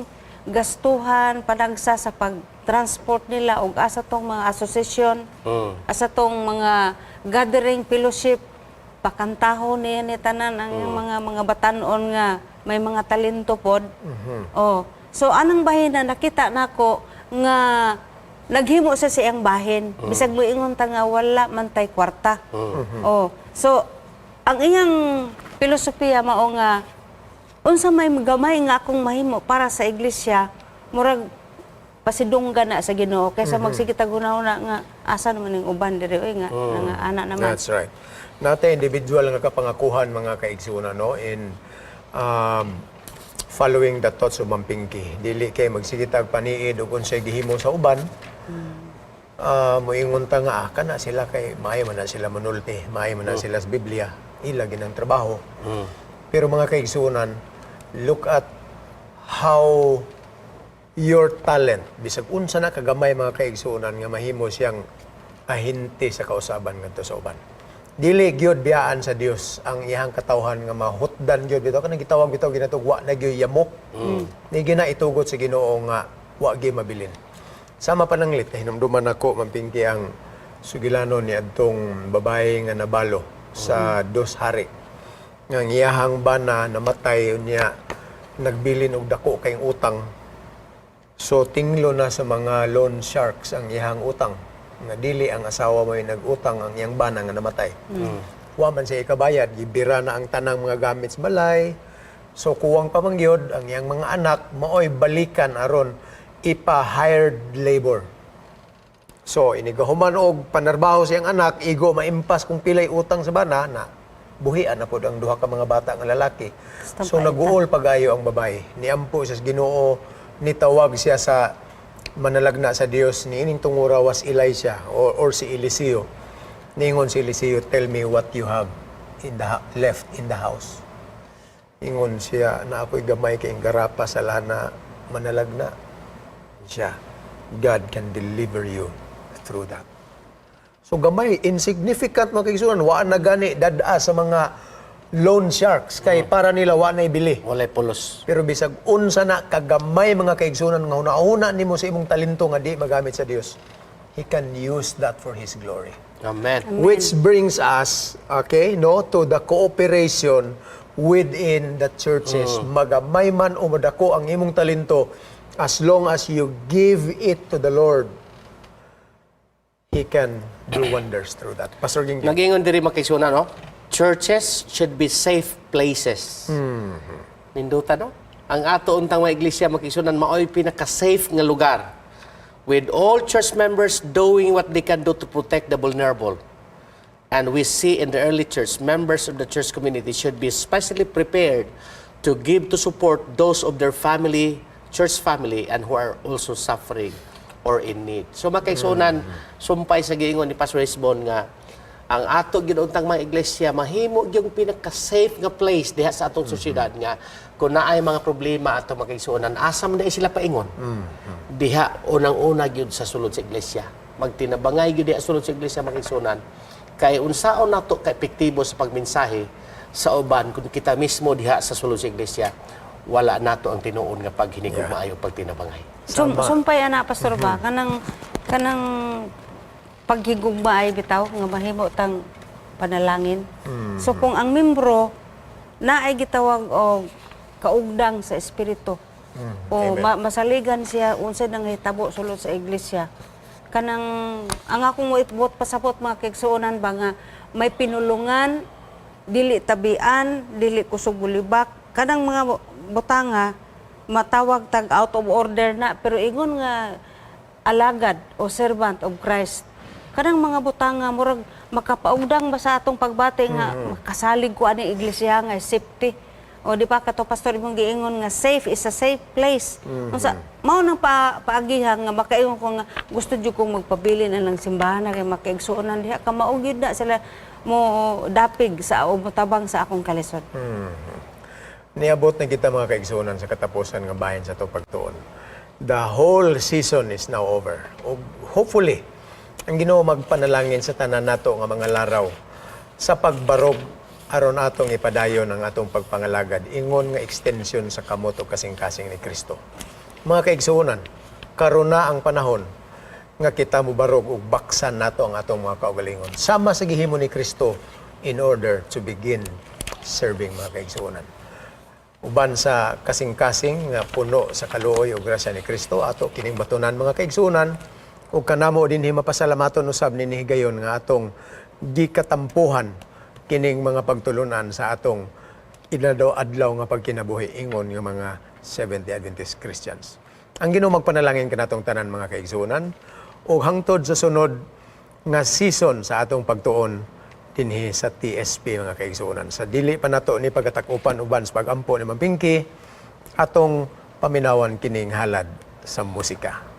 gastuhan, panagsa sa pag-transport nila og asa tong mga association, asa tong mga gathering, fellowship, pakantaho niya ni tanan ang mga batanon nga may mga talento pod. Oh. So anang bahin na nakita nako nga naghimo siya sa iyang bahin. Bisag moingon ta nga wala man tay kwarta. Oh. So ang iyang filosofiya mao nga unsa may gamay nga akong mahimo para sa iglesia, murag pasidunggan na sa Ginoo kaysa magsige tag hunahuna nga asa naman ning uban diri oy nga ana naman. That's right. Nate individual nga kapangakuhan, mga kaigsuonan, no, in following the thoughts of Ma'am Pinky. Dili kay magsigitag paniid og unsay gihimo sa uban. Moingon ta nga kana sila kay maayo man na sila manulti, maayo man na sila sa Biblia, ila ginang trabaho. Pero mga kaigsuonan, look at how your talent, bisag unsa na kagamay, mga kaigsuonan, nga mahimo siyang ahente sa kausaban ngadto sa uban. Dili gyud biyaan sa Dios ang iyang katawhan nga mahutdan gyud bitaw kanang gitawag bitaw ginatug wa na gyud yamok. Ni gina itugot sa Ginoo nga wa gyud mabilin. Sama pananglit hinumduman nako, Ma'am Pinky, ang sugilano ni adtong babae nga nabalo sa Dos Hari. Nga ang iyahang bana namatay, unya nagbilin og dako kayong utang. So tinglo na sa mga loan sharks ang iyang utang. Nga dili ang asawa mo yung nag-utang, ang iyang bana nga namatay. Wa man siya ikabayad, gibira na ang tanang mga gamit sa balay. So kuwang pa man gyud ang iyang mga anak maoy balikan aron ipa-hired labor. So inigahuman og panarbaho sa iyang anak, igo maimpas kung pilay utang sa bana na buhian na pod ang duha ka mga bata nga lalaki. So naguol pagayo ang babae. Niampo siya sa Ginoo, nitawag siya sa manalagna sa Dios ni ining tungura was Elisha or si Eliseo. Ningon si Eliseo, "Tell me what you have left in the house." Ingon siya, "Na ako'y gamay kay garapa sa lana, manalagna." Siya, "God can deliver you through that." So gamay, insignificant, mga kaigsuonan, wa na gani dad-a sa mga loan sharks kay para nila wa na ibili. Walay pulos. Pero bisag unsa na kagamay, mga kaigsuonan, nga una-una nimo sa imong talento nga di magamit sa Dios, He can use that for His glory. Amen. Which brings us, okay, no, to the cooperation within the churches. Magamay man o madako ang imong talento, as long as you give it to the Lord, He can do wonders through that. Pastor Gingging. Nagingon diri, mga kaigsuonan, no? Churches should be safe places. Ninduta, no? Ang ato untang mga iglesia, mga kaigsuonan, maoy pinaka-safe nga lugar. With all church members doing what they can do to protect the vulnerable. And we see in the early church, members of the church community should be especially prepared to give to support those of their family, church family, and who are also suffering or in need. So mga kaigsuonan, sumpay sa giingon ni Pastor Hesbon nga ang ato gyud untang mga iglesia mahimo gyud pinaka-safe nga place diha sa atong sosyedad nga kung naay mga problema ato, mga kaigsuonan, asa man diay sila paingon? Diha unang-una gyud sa sulod sa iglesia. Magtinabangay gyud diha sulod sa iglesia, mga kaigsuonan, kay unsaon nato ka epektibo sa pagmensahe sa uban kung kita mismo diha sa sulod sa iglesia wala nato ang tinuod nga paghinigugma ayo pagtinabangay? Sumpay ana, Pastor, ba kanang paghigugma ay bitaw nga mahimo tang panalangin. So kung ang membro na ay gitawag og kaugdang sa espiritu o masaligan siya unsay nang hitabo sulod sa iglesia, kanang ang akong moitbot pasabot, mga kaigsuonan ba, nga may pinulungan, dili tabian, dili kusog bulibak, kanang mga butanga matawag tag out of order na, pero ingon nga alagad o servant of Christ, kanang mga butanga murag makapaugdang ba sa atong pagbati nga makasalig ko ani iglesia nga safety. O di ba kato, Pastor, imong giingon nga safe is a safe place? Unsa mao nang paagihan nga makaingon ko nga gusto jud kong magpabilin anang simbahan na kay makaigsuonan diha ka mao gyud na sila mo dapig sa o motabang sa akong kalisod. Niabot na kita, mga kaigsuonan, sa katapusan nga bahin sa atong pagtuon. The whole season is now over. O hopefully, ang Ginoo magpanalangin sa tanan nato nga mga laraw sa pagbarog aron atong ipadayon ang atong pagpangalagad ingon nga extension sa kamot o kasing-kasing ni Kristo. Mga kaigsuonan, karon na ang panahon nga kita mobarog ug baksan nato ang atong mga kaugalingon. Sama sa gihimo ni Kristo in order to begin serving, mga kaigsuonan. Uban sa kasing-kasing nga puno sa kaluoy ug grasya ni Kristo ato kining batunan, mga kaigsuonan, ug kanamo dinhi mapasalamaton usab ni higayon nga atong gikatampuhan kining mga pagtulunan sa atong inadlaw-adlaw nga pagkinabuhi ingon nga mga Seventh-day Adventist Christians. Ang Ginoo magpanalangin kanatong tanan, mga kaigsuonan, ug hangtod sa sunod nga season sa atong pagtuon dinhi sa TSP, mga kaigsuonan. Sa dili pa nato ni pagkatakupan uban sa pagampo ni Ma'am Pinky, atong paminawan kining halad sa musika.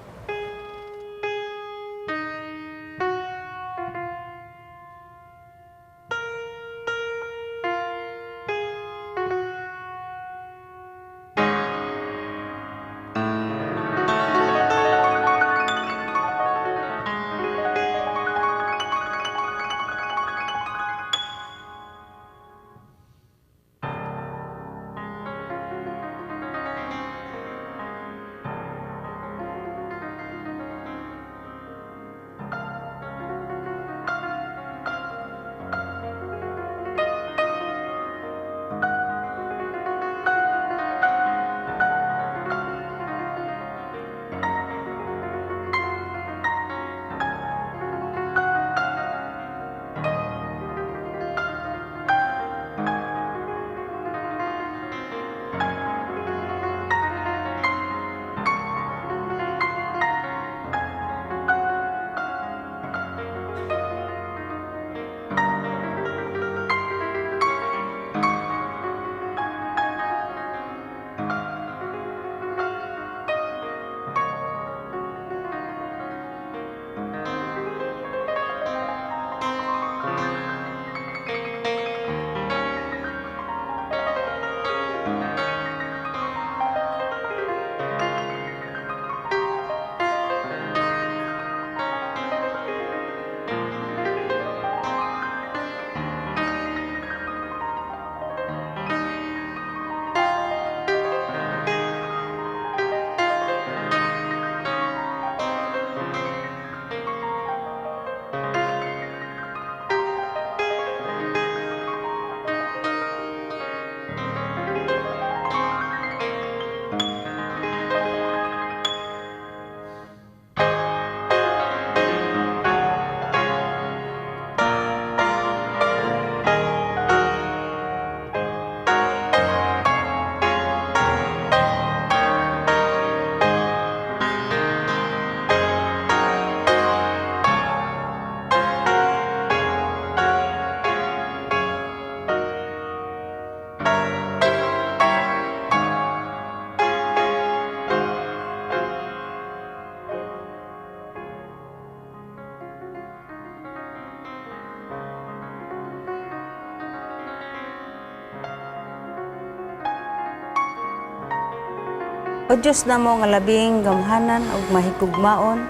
O Diyos namo nga labing gamhanan ug mahigugmaon,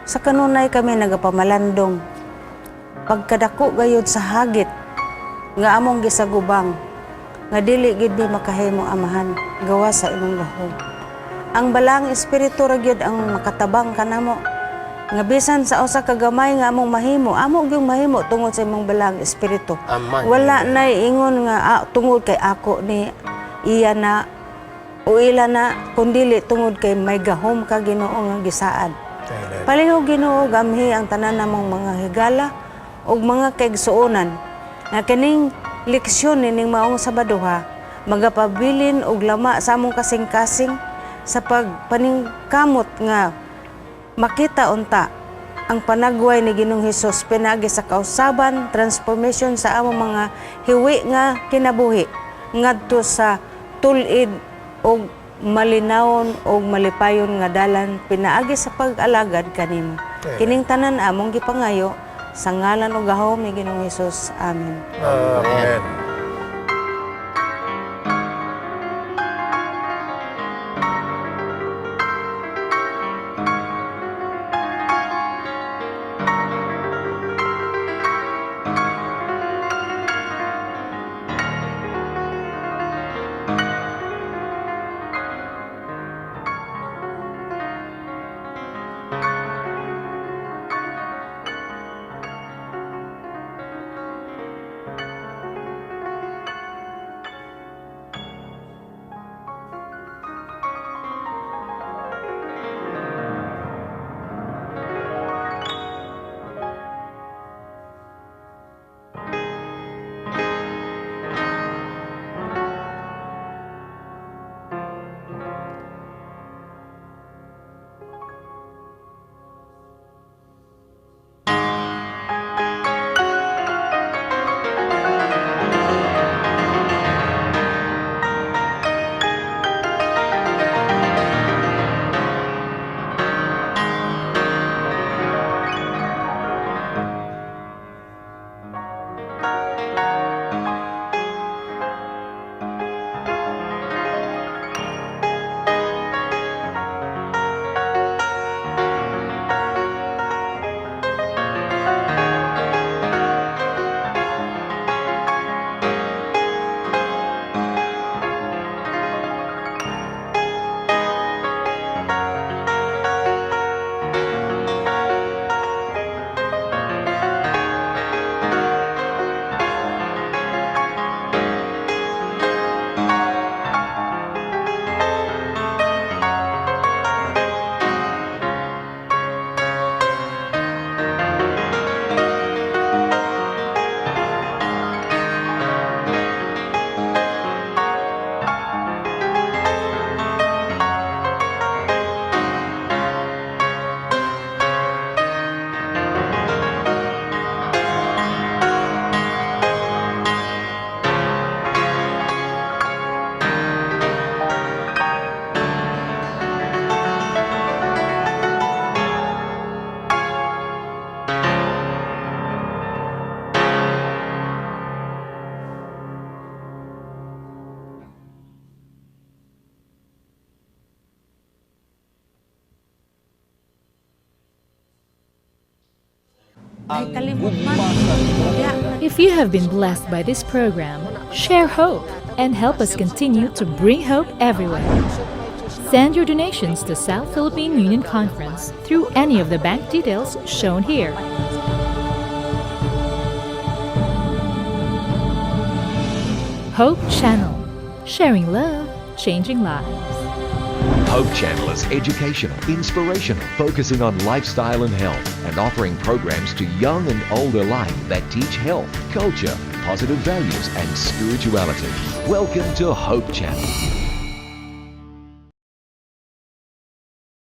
sa kanunay kami nagapamalandong. Pagkadako gayud sa hagit nga among gisagubang, nga dili gid mi makahimo, Amahan, gawas sa imong gahom. Ang Balaang Espiritu ra gyud ang makatabang kanamo nga bisan sa usa ka gamay nga among mahimo, amo gyud mahimo tungod sa imong Balaang Espiritu. Amen. Wala na ingon nga tungod kay ako ni iya na o ila na, kundili tungod kay may gahom ka, Ginoo, nga gisaad. Amen. Palihog, Ginoo, gamhi ang tanan namong mga higala ug mga kaigsuonan nga kining leksyon nining maong Sabadoha magapabilin og lama sa among kasing-kasing sa pagpaningkamot nga makita unta ang panagway ni Ginoong Hesus pinaagi sa kausaban, transformation sa among mga hiwi nga kinabuhi ngadto sa tul-id og malinawon og malipayon nga dalan pinaagi sa pag-alagad kanimo. Kining tanan among gipangayo sa ngalan ug gahom ni Ginoong Hesus. Amen. Amen. Ay, kalimot man. If you have been blessed by this program, share hope and help us continue to bring hope everywhere. Send your donations to South Philippine Union Conference through any of the bank details shown here. Hope Channel, sharing love, changing lives. Hope Channel is educational, inspirational, focusing on lifestyle and health, and offering programs to young and old alike that teach health, culture, positive values, and spirituality. Welcome to Hope Channel.